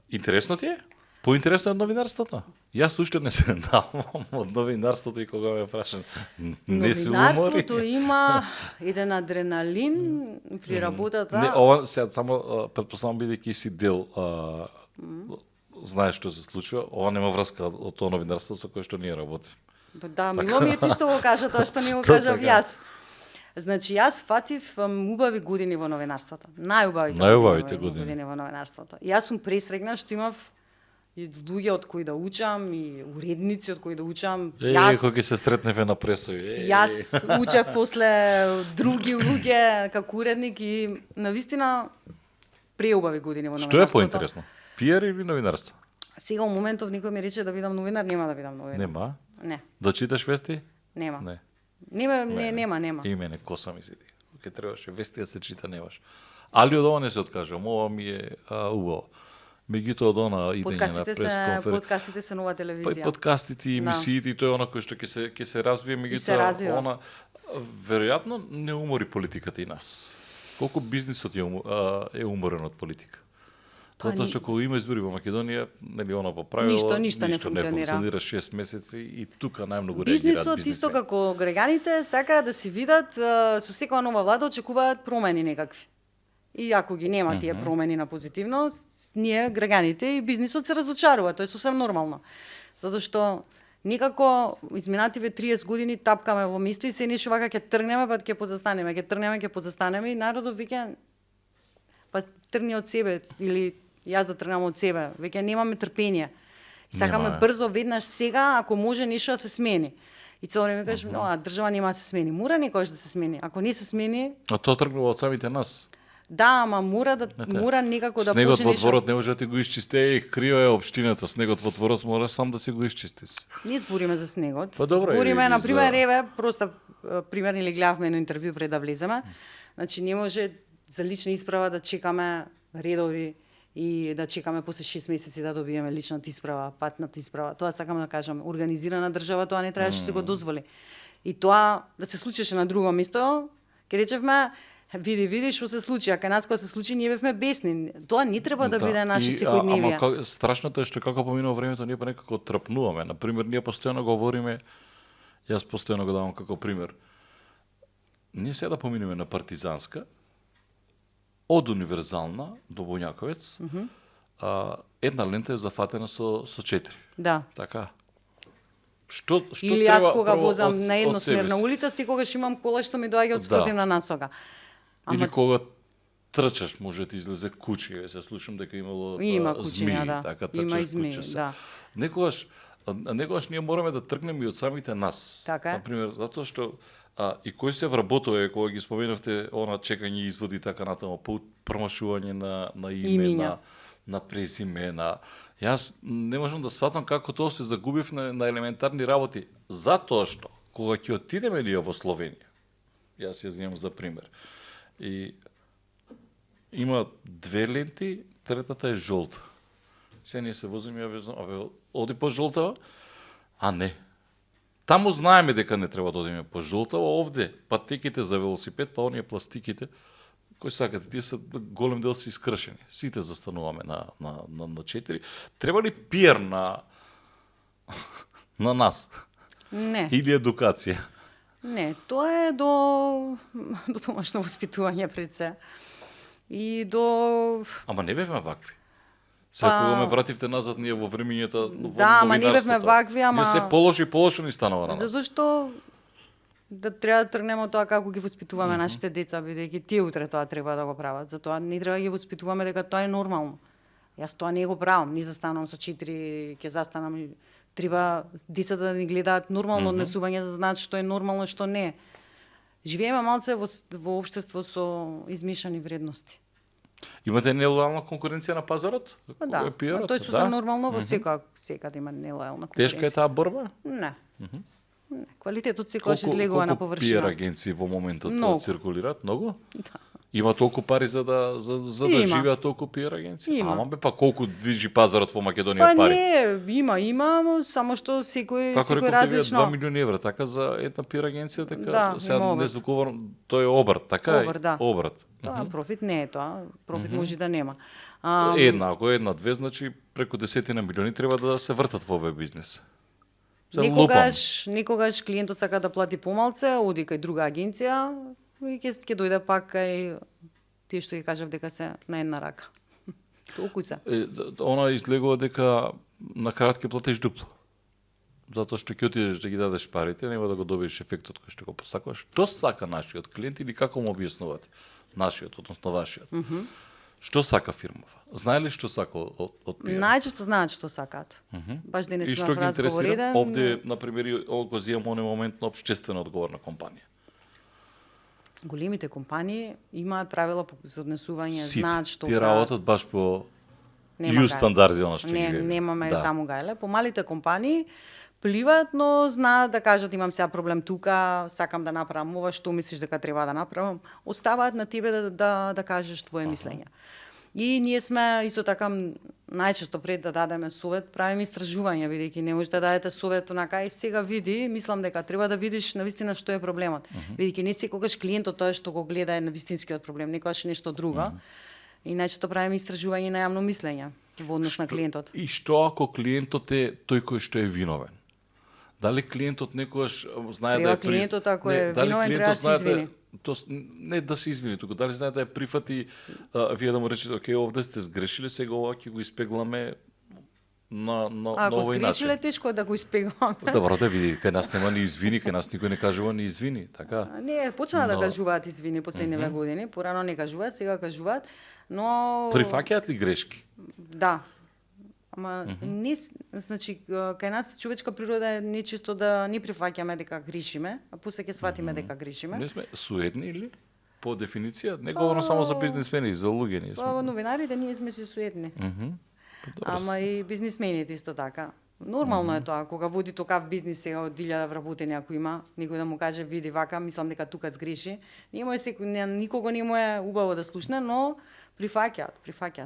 Интересно ти е? Поинтересно е од новинарството? Јас уште не се наумам од новинарството и кога ме прашам. Не се умори. Новинарството има еден адреналин при работата. Не, ова сега само претпоставам бидејќи си дел знаеш што се случува, ова нема врска од тоа новинарство со кое што ние работиме. Да, мило ми е ти што го кажа тоа што не го кажав јас. Значи јас фатив убави години во новинарството. Најубавите години во новинарството. Јас сум пресрегна што имав и луѓе од кои да учам, и уредници од кои да учам. Јас кога се сретневе на пресови. Јас учев после други луѓе како уредник и навистина преубави години во новинарството. Што е поинтересно? Пиар или новинарство? Сега во моментов никој ми рече да бидам новинар, нема да бидам новинар. Нема? Не. Да читаш вести? Нема. Не. Нема. И мене коса ми седи. Ке требаше вести да се чита немаш. Али од ова не се откажам, ова ми е убаво. Меѓутоа од она идење на пресконференција. Подкастите се нова телевизија. Па подкастите и емисиите, тоа е она кој што ќе се развие, меѓутоа она веројатно не умори политиката и нас. Колку бизнисот е уморен од политика? Затоа што кога има избори во Македонија, нели она по правило ништо не функционира 6 месеци и тука најмногу реагираат бизнисот. Исто како граѓаните сакаат да си видат со секоја нова влада очекуваат промени некакви. И ако ги нема тие промени на позитивно, ние, граѓаните и бизнисот се разочарува. Тоа е сосем нормално. Затоа што никако изминативе 30 години тапкаме во место и се нешто вака ќе тргнеме, па ќе позастанеме, ќе позастанеме и народот веќе па тргни од себе или јас да тргнам од себе. Веќе немаме трпение. И сакаме брзо, веднаш, сега, ако може нешто да се смени. И цело време кажеш, држава нема да се смени. Мора некојаш да се смени. Ако не се смени, А тоа тргнува од самите нас. да, ама мора некако да Снегот почне во нешто. дворот не може да ти го исчисти, крива е општината. Снегот во дворот мора сам да си го исчистиш. Не збориме за снегот. Па добро, збориме, или на пример, за- еве, просто пример или гледавме едно интервју пред да влеземе. Значи не може за лична исправа да чекаме редови и да чекаме после 6 месеци да добиеме личната исправа, патната исправа. Тоа сакам да кажам, организирана држава тоа не требаше да се го дозволи. И тоа да се случеше на друго место, ќе речевме види што се случи, а кај нас кога се случи ние бевме бесни. Тоа не треба да биде наше секојдневие. Ама страшното е што како поминува времето ние па некако трпнуваме. На пример, ние постојано говориме, јас постојано го давам како пример. Ние сега да поминеме на Партизанска, од Универзална до Боњаковец, една лента е зафатена со 4. Да. Така. Што Или треба јас кога прво возам од- на од едносмерна себе си? улица, секогаш имам кола што ми доаѓа од спротивна насока. Или кога трчаш, може ти излезе куче, се слушам дека имало Има змии, кучиња, да. така Има и трчаш змии, куче се. да. Некогаш ние мораме да тргнеме и од самите нас. Така е. Например, затоа што и кои се вработува, кога ги споменавте она чекање изводи и така натаму, промашување на име, Имиња. на презиме, Јас не можам да сватам како тоа се загубив на елементарни работи. Затоа што, кога ќе отидеме ние во Словенија, јас ја земам за пример, и има 2 ленти, третата е жолта. Се ние се возиме, ја везам, оди по жолтава, а не. Таму знаеме дека не треба да одиме по жолтава, овде патеките за велосипед, па оние пластиките, кои сакате, тие се голем дел се искршени. Сите застануваме на 4. Треба ли пиер на нас? Не. Или едукација? Не, тоа е до домашно воспитување пред се. И до Ама не бевме вакви. Сега кога ме вративте назад ние во времињата во Да, ама не бевме новинарството, вакви, ама- Ние се полоши ни станува на нас. затоа што да треба да тргнеме од тоа како ги воспитуваме нашите деца, бидејќи тие утре тоа треба да го прават. Затоа не треба да ги воспитуваме дека тоа е нормално. Јас тоа не го правам, не застанам со 4, ќе застанам и треба децата да ни гледаат нормално однесување за да знаат што е нормално и што не е. Живееме малце во општество со измешани вредности. Имате нелојална конкуренција на пазарот? Па да, Кој е пиерот? тоа е сосем нормално во секад има нелојална конкуренција. Тешка е таа борба? Не. Не. Квалитетот секогаш излегува на колку пиер површина. агенции во моментот Многу. циркулираат? Многу? Да. Има толку пари за да Има. живеат толку пиер агенции? Има. Ама бе, па колку движи пазарот во Македонија Па пари? не, има, само што секој Како секој рековте вие, 2 различно. милиони евра, така за една пиер агенција, така Да, сега има не обрт. звукувам, тој е обрт, така е? Обрт, да. Обрт. Тоа профит не е тоа, профит може и да нема. Ако е една, две, значи преку 10 милиони треба да се вртат во овој бизнес. Се лупам. Некогаш клиентот сака да плати помалце, оди кај друга агенција и ќе дојде пак кај тие што ги кажав дека се на една рака. Толку се. Она излегува дека на крајот ќе платиш дупло. Затоа што ќе отидеш да ги дадеш парите, нема да го добиеш ефектот кој што го посакуваш. Што сака нашиот клиент или како му објаснувате? Нашиот, односно вашиот. Што сака фирмава? Знае ли што сака од пиар? Најчесто знаат што сакаат. Баш денес И што имав ги разговор интересира? еден. Овде, например, го земам оној момент на општествено одговорна компанија. Големите компании имаат правила за однесување, Сите. знаат што Тие прават. работат баш по Нема ју гајле. стандарди, она што ги Не, велиме. немаме Да. таму гајле. По малите компании пливаат, но знаат да кажат имам сега проблем тука, сакам да направам ова, што мислиш дека треба да направам. Оставаат на тебе да кажеш твое мислење. И ние сме исто така најчесто пред да дадеме совет, правиме истражување, бидејќи не можете да дадете совет онака и сега види, мислам дека треба да видиш навистина што е проблемот. Бидејќи не секогаш клиентот тоа што го гледа е на вистинскиот проблем, некогаш е нешто друго. И најчесто правиме истражување на јавно мислење во однос на клиентот. И што ако клиентот е тој кој што е виновен? Дали клиентот некогаш знае Треба да е клиентот, ако е дали виновен, клиентот треба да се знае извини. не да се извини туку, дали знае да ја прифати, вие да му речете, окей, овде сте сгрешиле, сега ова ќе го испегламе на Ако овој начин. сгрешиле, тешко е да го испегламе. Добро, да види, кај нас нема ни извини, кај нас никој не кажува ни извини, така? Не, почна да Но- кажуваат извини последниве години, порано не кажуваат, сега кажуваат, но Прифаќаат ли грешки? да. Ама не, значи кај нас човечка природа е нечисто да ни прифаќаме дека грешиме, а после ќе сватиме дека грешиме. Не сме суедни или? По дефиниција, не говорам само за бизнисмени, за луѓе ние сме. Па новинарите ние сме си суетни. Ама и бизнисмените исто така. Нормално е тоа, кога води такав бизнис сега од 1000 вработени ако има, некој да му каже види вака, мислам дека тука сгреши. Никого не му е убаво да слушне, но прифаќаат,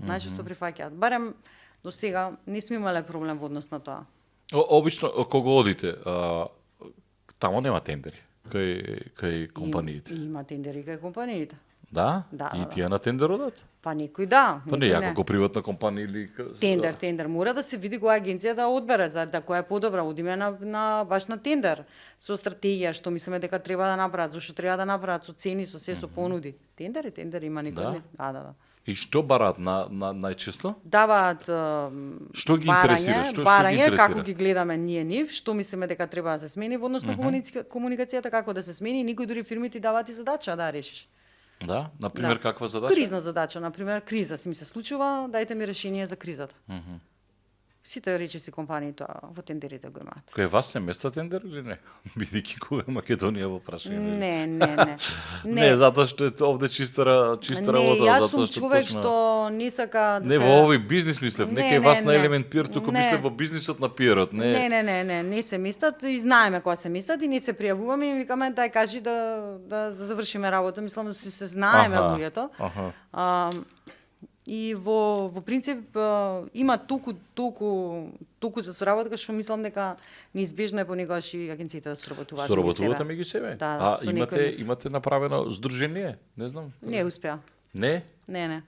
најчесто прифаќаат. Барем до сега не сме имале проблем во однос на тоа. Обично, кога одите, тамо нема тендери кај компаниите. Има тендери кај компаниите. Да? Да, И да, тие на тендер одат? Па некој да, Па не, некој ако го приватна компанија или... Тендер. Мора да се види која агенција да одбере, за да која е подобра. Одиме на баш на тендер. Со стратегија, што мислиме дека треба да направат, зашто треба да направат, со цени, со се, со понуди. Тендер има некој. Да? Да. И што бараат на најчесто? Даваат Што ги интересира? Што ги барање, интересира? како ги гледаме ние нив, што мислиме дека треба да се смени во однос на комуникацијата, како да се смени, никој дури фирмите даваат и задача да решиш. Да? Например, каква задача? Кризна задача, например, криза си ми се случува, дајте ми решение за кризата. Сите речиси компании тоа во тендерите го имаат. Кај вас се места тендер или не? Бидејќи кога е Македонија во прашање. Не. Не, затоа што е овде чиста работа, јас затоа сум што човек точно- што не сака да Не, се... во овој бизнис мислев, не кај вас на не. елемент пиар, туку Не. мислев во бизнисот на пиарот, Не се мистат и знаеме кога се мистат и не се пријавуваме и викаме дај кажи да завршиме работа, мислам да се знаеме Аха, луѓето. аха. И во принцип има толку за соработка што мислам дека неизбежно е понекогаш и агенциите да соработуваат. Соработувате меѓу себе? Да, со некој- имате направено здружение? Не знам. Не успеа. Не? Не.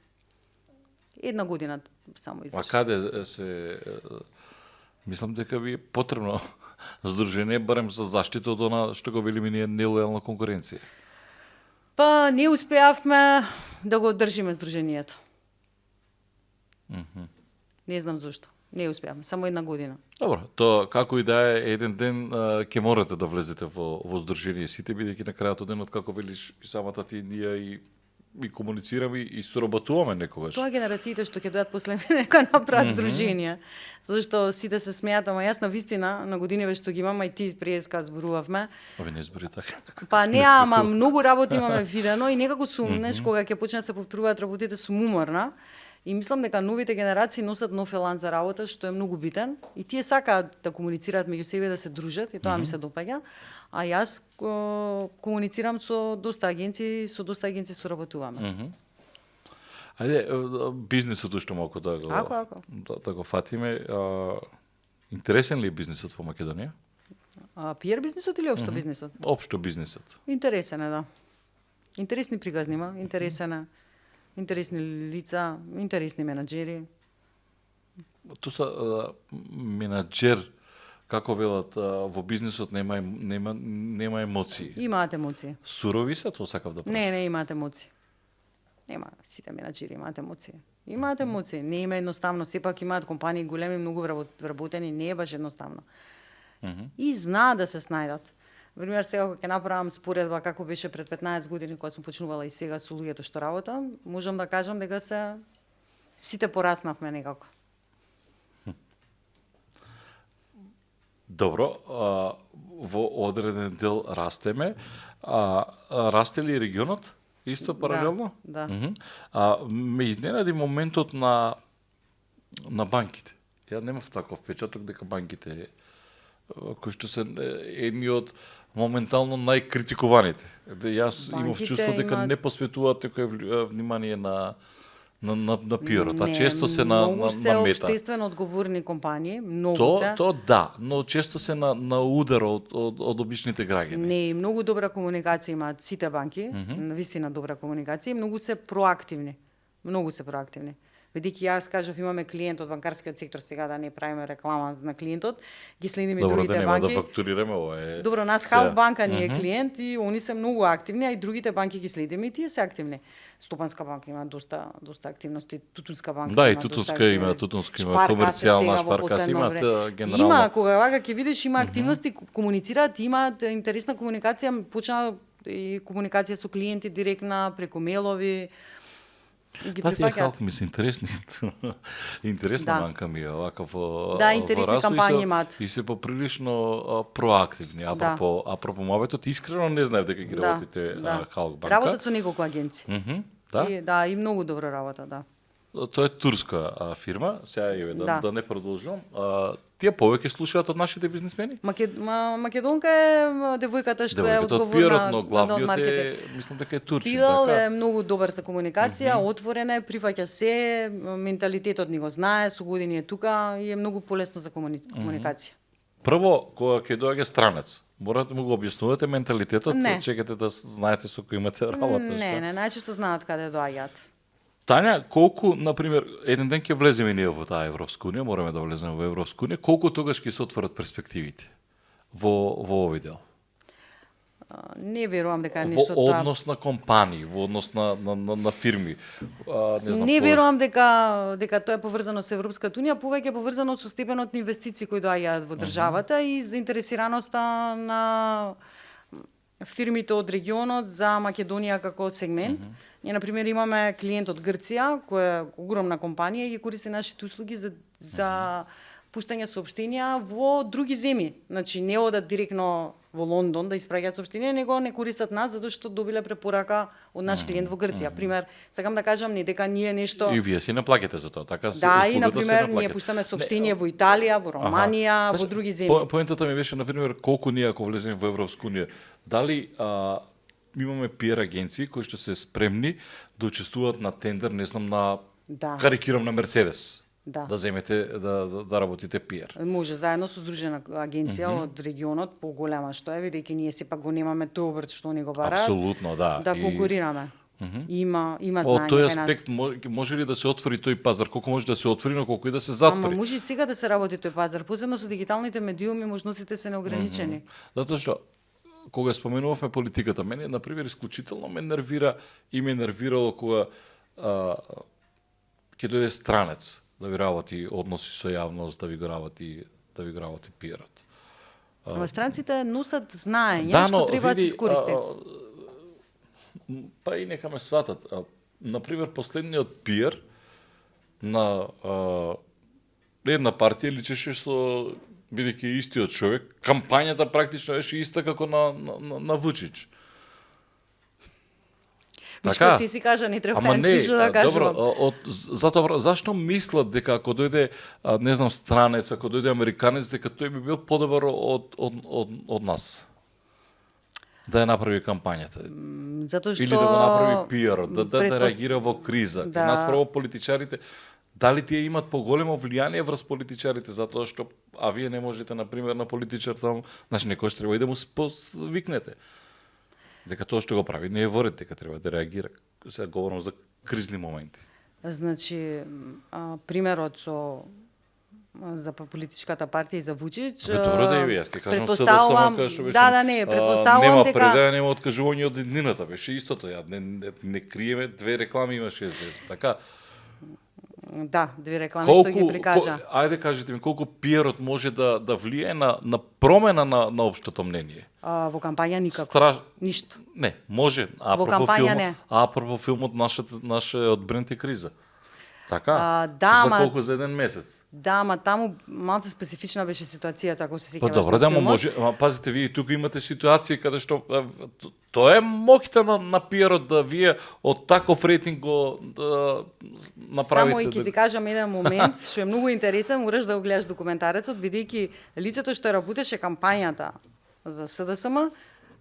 Една година само А издржа. каде мислам дека ви е потребно здружение барем за заштита од она што го велиме ние нелојална конкуренција. Па не успеавме да го одржиме здруженијето. Не знам зошто. Не успеавме, само една година. Добро, тоа како и да е, еден ден ќе морате да влезете во здружение сите, бидејќи на крајот од денот, како велиш и самата ти, ние и комуницираме и соработуваме некогаш. Тоа генерациите што ќе дојдат после мене нека направат здруженија. Зашто сите се смеат, ама јас на вистина на годиниве што ги имам, а и ти преска зборувавме. Абе не збори така. Па не, Не ама спецува. многу работи имаме видено и некако сум, знаеш, кога ќе почнат да се повторуваат работите сум уморна. И мислам дека новите генерации носат нов елан за работа, што е многу битен. И тие сакаат да комуницираат меѓу себе, да се дружат, и тоа ми се допаѓа. А јас комуницирам со доста агенции, соработуваме. Ајде, бизнисот уште малку да го Ако. да го фатиме. Интересен ли е бизнисот во Македонија? PR бизнисот или општо бизнисот? Општо бизнисот. Интересен е, да. Интересни приказни има, интересни лица, интересни менаџери. Ту са менаџер, како велат, во бизнисот нема емоции. Имаат емоции. Сурови се, тоа сакав да прашам. Не имаат емоции. Нема, сите менаџери имаат емоции. Имаат емоции, не има едноставно, сепак имаат компании големи, многу вработени, не е баш едноставно. И знаат да се снајдат. Пример, сега кога ќе направам споредба како беше пред 15 години кога сум почнувала и сега со луѓето што работам, можам да кажам дека сите пораснавме некако. Добро, во одреден дел растеме. Расте ли регионот? Исто паралелно? Да. Ме изненади моментот на банките. Ја немав таков впечаток дека банките кои што се едни од моментално најкритикуваните. Јас имав Банките чувство дека имаат- не посветуваат некој внимание на пиарот, а често се на Многу се мета. општествено одговорни компании, многу се. То да, но често се на удар од обичните граѓани. Не, многу добра комуникација имаат сите банки, навистина добра комуникација и многу се проактивни. Бидејќи јас кажав имаме клиент од банкарскиот сектор, сега да не правиме реклама на клиентот, ги следиме Добро, другите да нема банки. да фактурираме, ова е. Добро, нас Халк банка ни е клиент и они се многу активни, а и другите банки ги следиме и тие се активни. Стопанска банка има доста активности, Тутунска банка Да, и има Тутунска има, комерцијална Шпаркас имаат генерално. Има, кога вака ќе видиш има активности, комуницираат, имаат интересна комуникација, почна и комуникација со клиенти директна преку мелови. Ги Да, тие прифаќаат. Халк ми се интересни. Интересна Да. банка ми е овака во Да, во интересни развој кампањи се- имаат. И се поприлично проактивни. Апропо моветот, искрено не знаев дека ги работите Халк банка. Работат со неколку агенции. Да. Да, и многу добро работа, да. Тоа е турска фирма, сега еве Да. да не продолжувам. Тие повеќе слушаат од нашите бизнисмени? Македонка е девојката што е Девојката од одговорна пиарот, но од главниот маркетинг. мислам дека е турчин, Пидал така? е многу добар со комуникација, отворен е, прифаќа се, менталитетот ни го знае, со години е тука и е многу полесно за комуникација. Прво, кога ќе доаѓа странец, морате да му го објаснувате менталитетот, Не. чекате да знаете со кој имате работа. Не, најчесто знаат каде доаѓаат. Тања, колку, например, еден ден ќе влеземе ние во таа Европска унија, мораме да влеземе во Европска унија, колку тогаш ќе се отворат перспективите во овој дел? Не верувам дека е Во нешто тоа. однос на компании, во однос на фирми. Не знам. Не верувам дека тоа е поврзано со Европската унија, повеќе е поврзано со степенот на инвестиции кои доаѓаат во државата и заинтересираноста на фирмите од регионот за Македонија како сегмент. Ние на пример имаме клиент од Грција, која е огромна компанија и ги користи нашите услуги за пуштање соопштенија во други земји. Значи не одат директно во Лондон да испраќаат соопштенија, него не користат нас затоа што добиле препорака од наш клиент во Грција. Пример, сакам да кажам не дека ние нешто. И вие си наплаќате за тоа, така се Да, и услугата на се пример наплаќа. ние пуштаме соопштение во Италија, во Романија, во други земји. Поентата ми беше на пример колку ние ако влеземе во Европска унија, дали имаме пиар агенции кои што се спремни да учествуваат на тендер, не знам на Да. карикирам на Мерцедес. Да. Да земете да работите пиар. Може заедно со здружена агенција од регионот поголема што е, бидејќи ние сепак го немаме тој обрт што они го бараат. Апсолутно, да. Да конкурираме. Има Од знаење тој кај нас. аспект може ли да се отвори тој пазар, колку може да се отвори, но колку и да се Ама затвори? може и сега да се работи тој пазар, посебно со дигиталните медиуми можностите се неограничени. Затоа што кога споменувавме политиката, мене на пример исклучително ме нервира и ме нервирало кога ќе дојде странец да ви работи односи со јавност, да ви го работи пиарот. Ама странците носат знаење што треба да се искористи. Па и нека ме сватат. Например, последниот пиар на една партија личеше со бидејќи истиот човек, кампањата практично беше иста како на Вучич. Така? Си кажа, не треба ништо да кажувам. Добро, затоа зашто мислат дека ако дојде не знам странец, ако дојде американец, дека тој би бил подобар од нас? Да ја направи кампањата. Затоа што Или да го направи пиарот, да реагира во криза. Да. Нас право политичарите, дали тие имат поголемо влијание врз политичарите, затоа што вие не можете, например, на политичар таму, значи некој треба и да му викнете. Дека тоа што го прави не е воред, дека треба да реагира. Сега говорам за кризни моменти. Значи, примерот за политичката партија и за Вучич. Добро да и јас ќе кажам предпоставувам, СДСМ, што беше. Да, не, предпоставувам нема дека предаја, нема откажување од еднината, беше истото. Ја не криеме, две реклами имаше СДС. Така. Да, две реклами што ги прикажа. Ајде кажете ми колку пиарот може да влијае на промена на општото мнение. Во кампања никако. Ништо. Не, може. Во кампања не. Апропо филмот нашиот бренд е криза. Така? Да, за колку за еден месец? Да, ама таму малце специфична беше ситуацијата, ако се сеќаваш. Па добро, да, може, пазите, вие тука имате ситуации каде што тоа е моќта на пиарот да вие од таков рейтинг го направите. Само и ќе ти кажам еден момент што е многу интересен, мораш да го гледаш документарецот, бидејќи лицето што работеше кампањата за СДСМ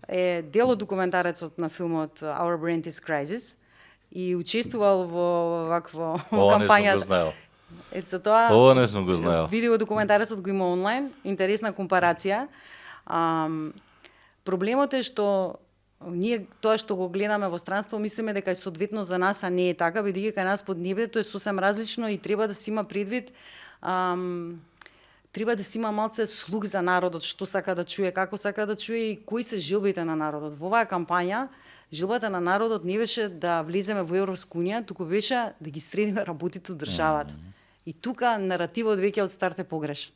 е дел од документарецот на филмот Our Brand is Crisis и учествувал во вакво кампањата. Ова не сум го знаел. За тоа Ова не сум го знаел. Видео документарецот го има онлайн, интересна компарација. Проблемот е што ние тоа што го гледаме во странство мислиме дека е соодветно за нас, а не е така, бидејќи кај нас под небето е сосем различно и треба да се има предвид треба да се има малце слух за народот, што сака да чуе, како сака да чуе и кои се желбите на народот. Во оваа кампања желбата на народот не беше да влеземе во Европска унија, туку беше да ги средиме работите од државата. И тука наративот веќе од старт е погрешен.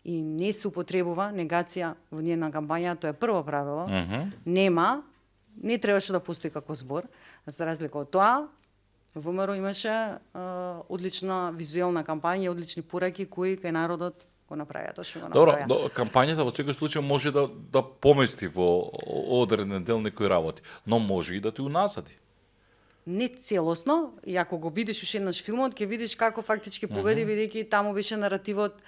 И не се употребува негација во ниједна кампања, тоа е прво правило. Нема, не требаше да постои како збор, за разлика од тоа, ВМРО имаше одлична визуелна кампања, одлични пораки кои кај народот го направија тоа што го направија. Добро, кампањата во секој случај може да помести во одреден дел некои работи, но може и да ти уназади. Не целосно, и ако го видиш уште еднаш филмот, ќе видиш како фактички победи, бидејќи таму беше наративот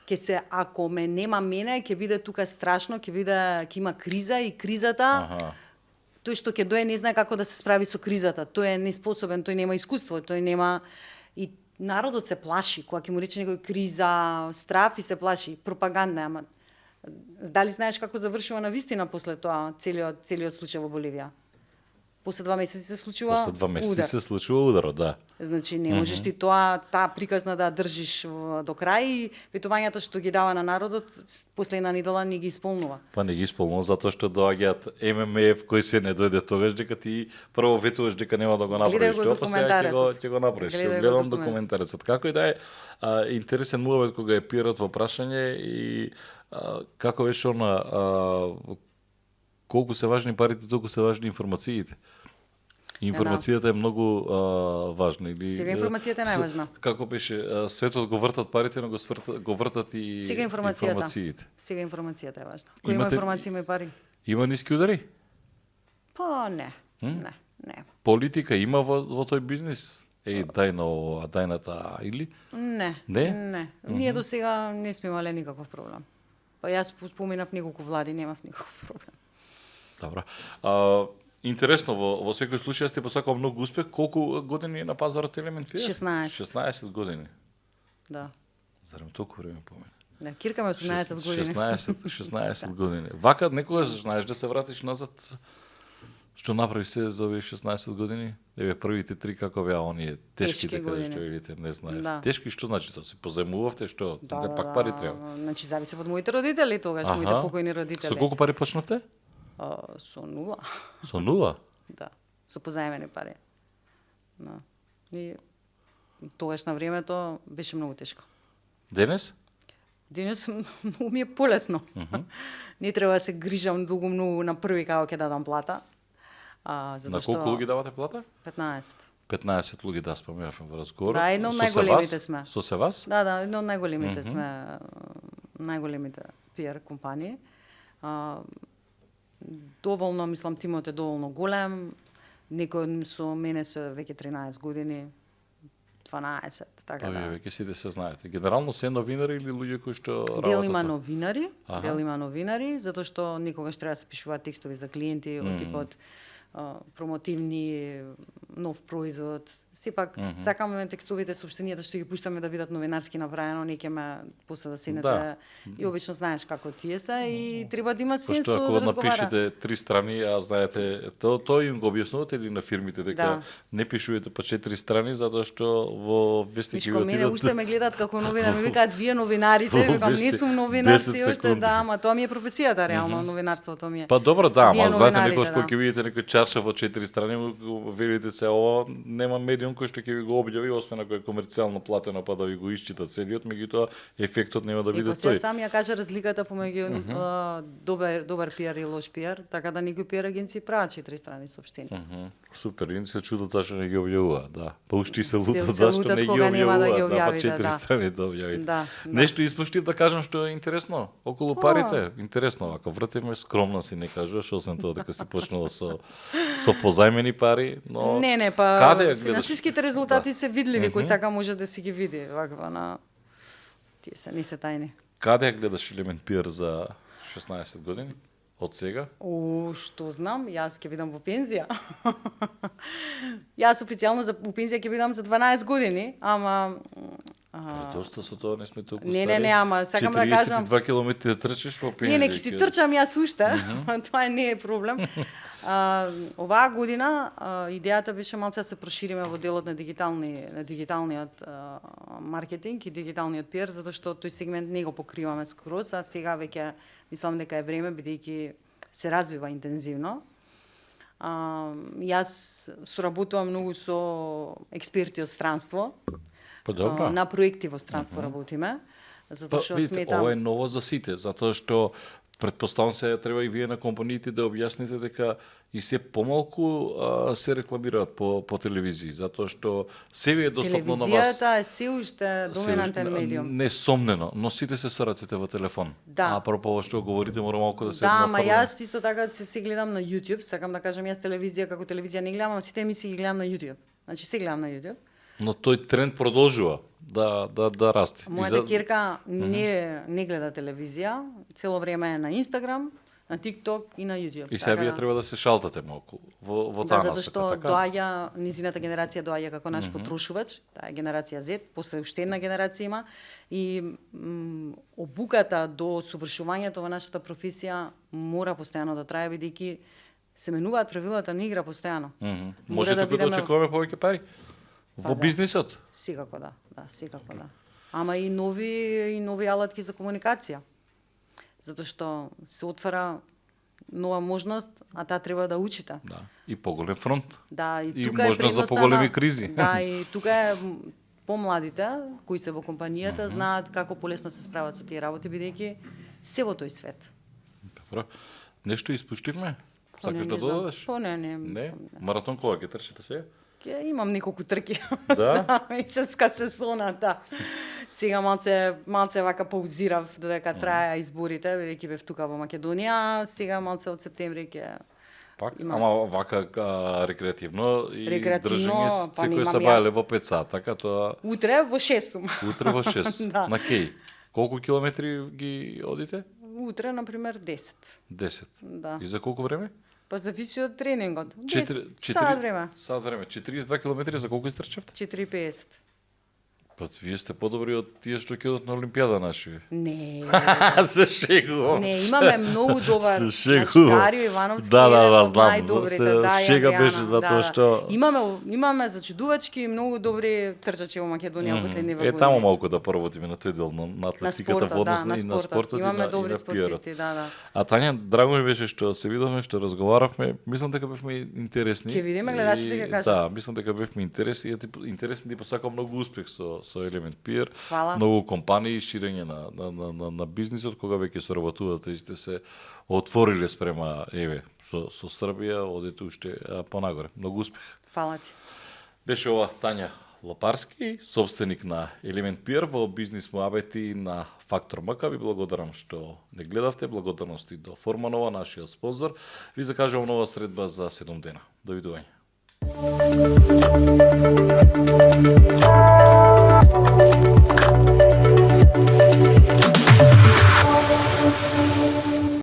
ќе се, ако ме нема мене, ќе биде тука страшно, ќе има криза и кризата, тој што ќе дое не знае како да се справи со кризата, тој е неспособен, тој нема искуство, тој нема и народот се плаши кога ќе му рече некој криза, страф и се плаши, пропаганда, ама дали знаеш како завршува на вистина после тоа целиот случај во Боливија? После 2 месеци се случува После 2 месеци удар. се случува ударот, да. Значи не можеш ти таа приказна да држиш до крај и ветувањата што ги дава на народот после една недела не ги исполнува. Па не ги исполнува затоа што доаѓаат ММФ кој се не дојде тогаш дека ти прво ветуваш дека нема да го направиш тоа, па сега ќе го направиш. Гледам документарецот. Како и да е, интересен муабет кога е пират во прашање и како беше она колку се важни парите, толку се важни информациите. Информацијата е многу важна. Или, сега информацијата е најважна. Како беше, светот го вртат парите, но го вртат и сега информациите. Сега информацијата е важна. Кој има информација има и пари? Има ниски удари? Па не. Не. Политика има во тој бизнис? Дај на ова, дај на таа, или? Не. Ние до сега не сме имале никаков проблем. Па јас споминав неколку влади, немав никаков проблем. Добро. Интересно, во секој случај сте посакал многу успех. Колку години е на пазарот Елемент Пиер? 16. 16 години. Да. Зарем толку време помина? Да, киркаме 18 години. 16 години. Вака некогаш знаеш да се вратиш назад? Што направи се за овие 16 години? Еве првите 3 како беа оние тешки дека што видите, не знаев. Да. Тешки што значи тоа се позајмувавте, што пак пари треба? Значи зависи од моите родители тогаш, моите покојни родители. Со колку пари почнавте? Со 0. Со 0? Да, со позајмени пари. Да. И тогаш на времето беше многу тешко. Денес? Денес многу ми е полесно. Не треба да се грижам многу на први како ќе дадам плата. На колку луѓе давате плата? 15. 15 луѓе, да, спомнавме во разговор. Да, едно од најголемите сме. Со се вас? Да, едно од најголемите сме, најголемите PR компании. Доволно, мислам, тимот е доволно голем. Некој со мене се веќе 13 години, 12, така да. Веќе сите се знаете. Генерално се новинари или луѓе кои што работат? Дел има новинари, затоа што некогаш треба да се пишуваат текстови за клиенти од типот промотивни, нов производ. Сепак сакаме текстовите соопштенијата што ги пуштаме да бидат новинарски направено, не ме после да седнете и обично знаеш како тие се и треба да има сенс да разговара. Ако напишете 3 страни, а знаете, тоа им го објаснувате или на фирмите дека не пишувате по 4 страни затоа што во вестник ги отидат. Мене уште ме гледаат како новинар, ми викаат вие новинарите, викам не сум новинар, се уште ама тоа ми е професијата реално, новинарството ми е. Па добро, да, ама знаете некој кога ќе видите некој чаршаф во 4 страни, велите се ова нема медиум кој што ќе ви го објави, освен ако е комерцијално платено па да ви го исчита целиот, меѓутоа ефектот нема да биде тој. Сам ја кажа разликата помеѓу добар пиар и лош пиар, така да некои пиар агенции прават 4 страни соопштенија. Супер, и се чудат зашто не ги објавуваат, да. Па уште се лутат зашто не ги објавуваат, да, па 4 страни да објавите. Нешто испуштив да кажам што е интересно околу парите, интересно, ако вртиме скромно си не кажуваш, освен тоа дека си почнала со позајмени пари, но не, па каде финансиските резултати се видливи, кој сака може да си ги види, ваква на тие се не се тајни. Каде гледаш Елемент Пиер за 16 години? Од сега? Што знам, јас ќе бидам во пензија. Јас официјално во пензија ќе бидам за 12 години, ама Доста со тоа не сме толку Не, стари. не, ама сакам да кажам 42 километри да трчиш во пензија. не, ќе си трчам јас уште, тоа не е проблем. Оваа година идејата беше малце да се прошириме во делот на дигиталниот маркетинг и дигиталниот пиар, затоа што тој сегмент не го покриваме скроз, а сега веќе мислам дека е време бидејќи се развива интензивно. Јас соработувам многу со експерти од странство. Па добро. На проекти во странство работиме, затоа што видите, сметам ова е ново за сите, затоа што претпоставам се треба и вие на компаниите да објасните дека и се помалку се рекламираат по телевизии, затоа што себе е достапно на вас. телевизијата е се уште доминантен медиум. Несомнено, но сите се со рацете во телефон. Да. А пропо што говорите, мора малку да се Да, ама нафрлам. јас исто така се гледам на YouTube, сакам да кажам јас телевизија како телевизија не гледам, ама сите емисии ги гледам на YouTube. Значи се гледам на YouTube. Но тој тренд продолжува да расте. Мојата ќерка не гледа телевизија, цело време е на Инстаграм, на TikTok и на YouTube. И сега вие треба да се шалтате малку во таа затоа насока, што така? доаѓа, низината генерација доаѓа како наш потрошувач, таа е генерација Z, после уште една генерација има и обуката до совршувањето во нашата професија мора постојано да трае бидејќи се менуваат правилата на игра постојано. Може да очекуваме повеќе пари во да. бизнисот? Секако да, секако да. Ама и нови алатки за комуникација. Затоа што се отвара нова можност, а таа треба да учите. Да. И поголем фронт. Да, и И тука е можност за предноста поголеми на- кризи. Да, и тука е помладите кои се во компанијата знаат како полесно се справат со тие работи бидејќи се во тој свет. Добро. Нешто испуштивме? Сакаш да не знам. додадеш? Не, Не? мислам, не. Маратон кога ќе трчите сега? Ќе имам неколку трки. Да? Месецка сезона, да. Сега малце вака паузирав додека траја изборите, бидејќи бев тука во Македонија, сега малце од септември ќе Пак, ама вака рекреативно и Рекреативно, држење па секој немам се јас. бајле во 5 сат, така тоа утре во 6 сум. утре во 6 Да. на кеј. Колку километри ги одите? Утре на пример 10. 10. Да. И за колку време? Па зависи од тренингот. 4 сат време. Сат време. 42 километри за колку истрчавте? 4:50. Па вие сте подобри од тие што ќе одат на Олимпијада наши. Не. Се шегувам. Не, имаме многу добар. Се Значи, шегувам. Дарио Ивановски Да, е да, еден да, од знам. најдобрите. Се Да, и шега Адриана, беше затоа што- Имаме зачудувачки многу добри трчачи во Македонија во последниве години. таму малку да поработиме на тој дел на атлетиката во однос на и на спортот и Имаме на добри пиарот. спортисти, да. А Тања, драго ми беше што се видовме, што разговаравме. Мислам дека бевме интересни. Ќе видиме, гледачите ќе кажат. Да, мислам дека бевме интересни. Интересни ти посакам многу успех со Елемент Пиар. Фала. Многу компании, ширење на бизнисот, кога веќе соработувате и сте се отвориле спрема со Србија, одете уште понагоре. Многу успех. Фала ти. Беше ова Тања Лопарски, собственик на Елемент Пиар во бизнис муабети на Фактор МК. Ви благодарам што не гледавте. Благодарности до Форманова, нашиот спонзор. Ви закажувам нова средба за 7 дена. Довидување.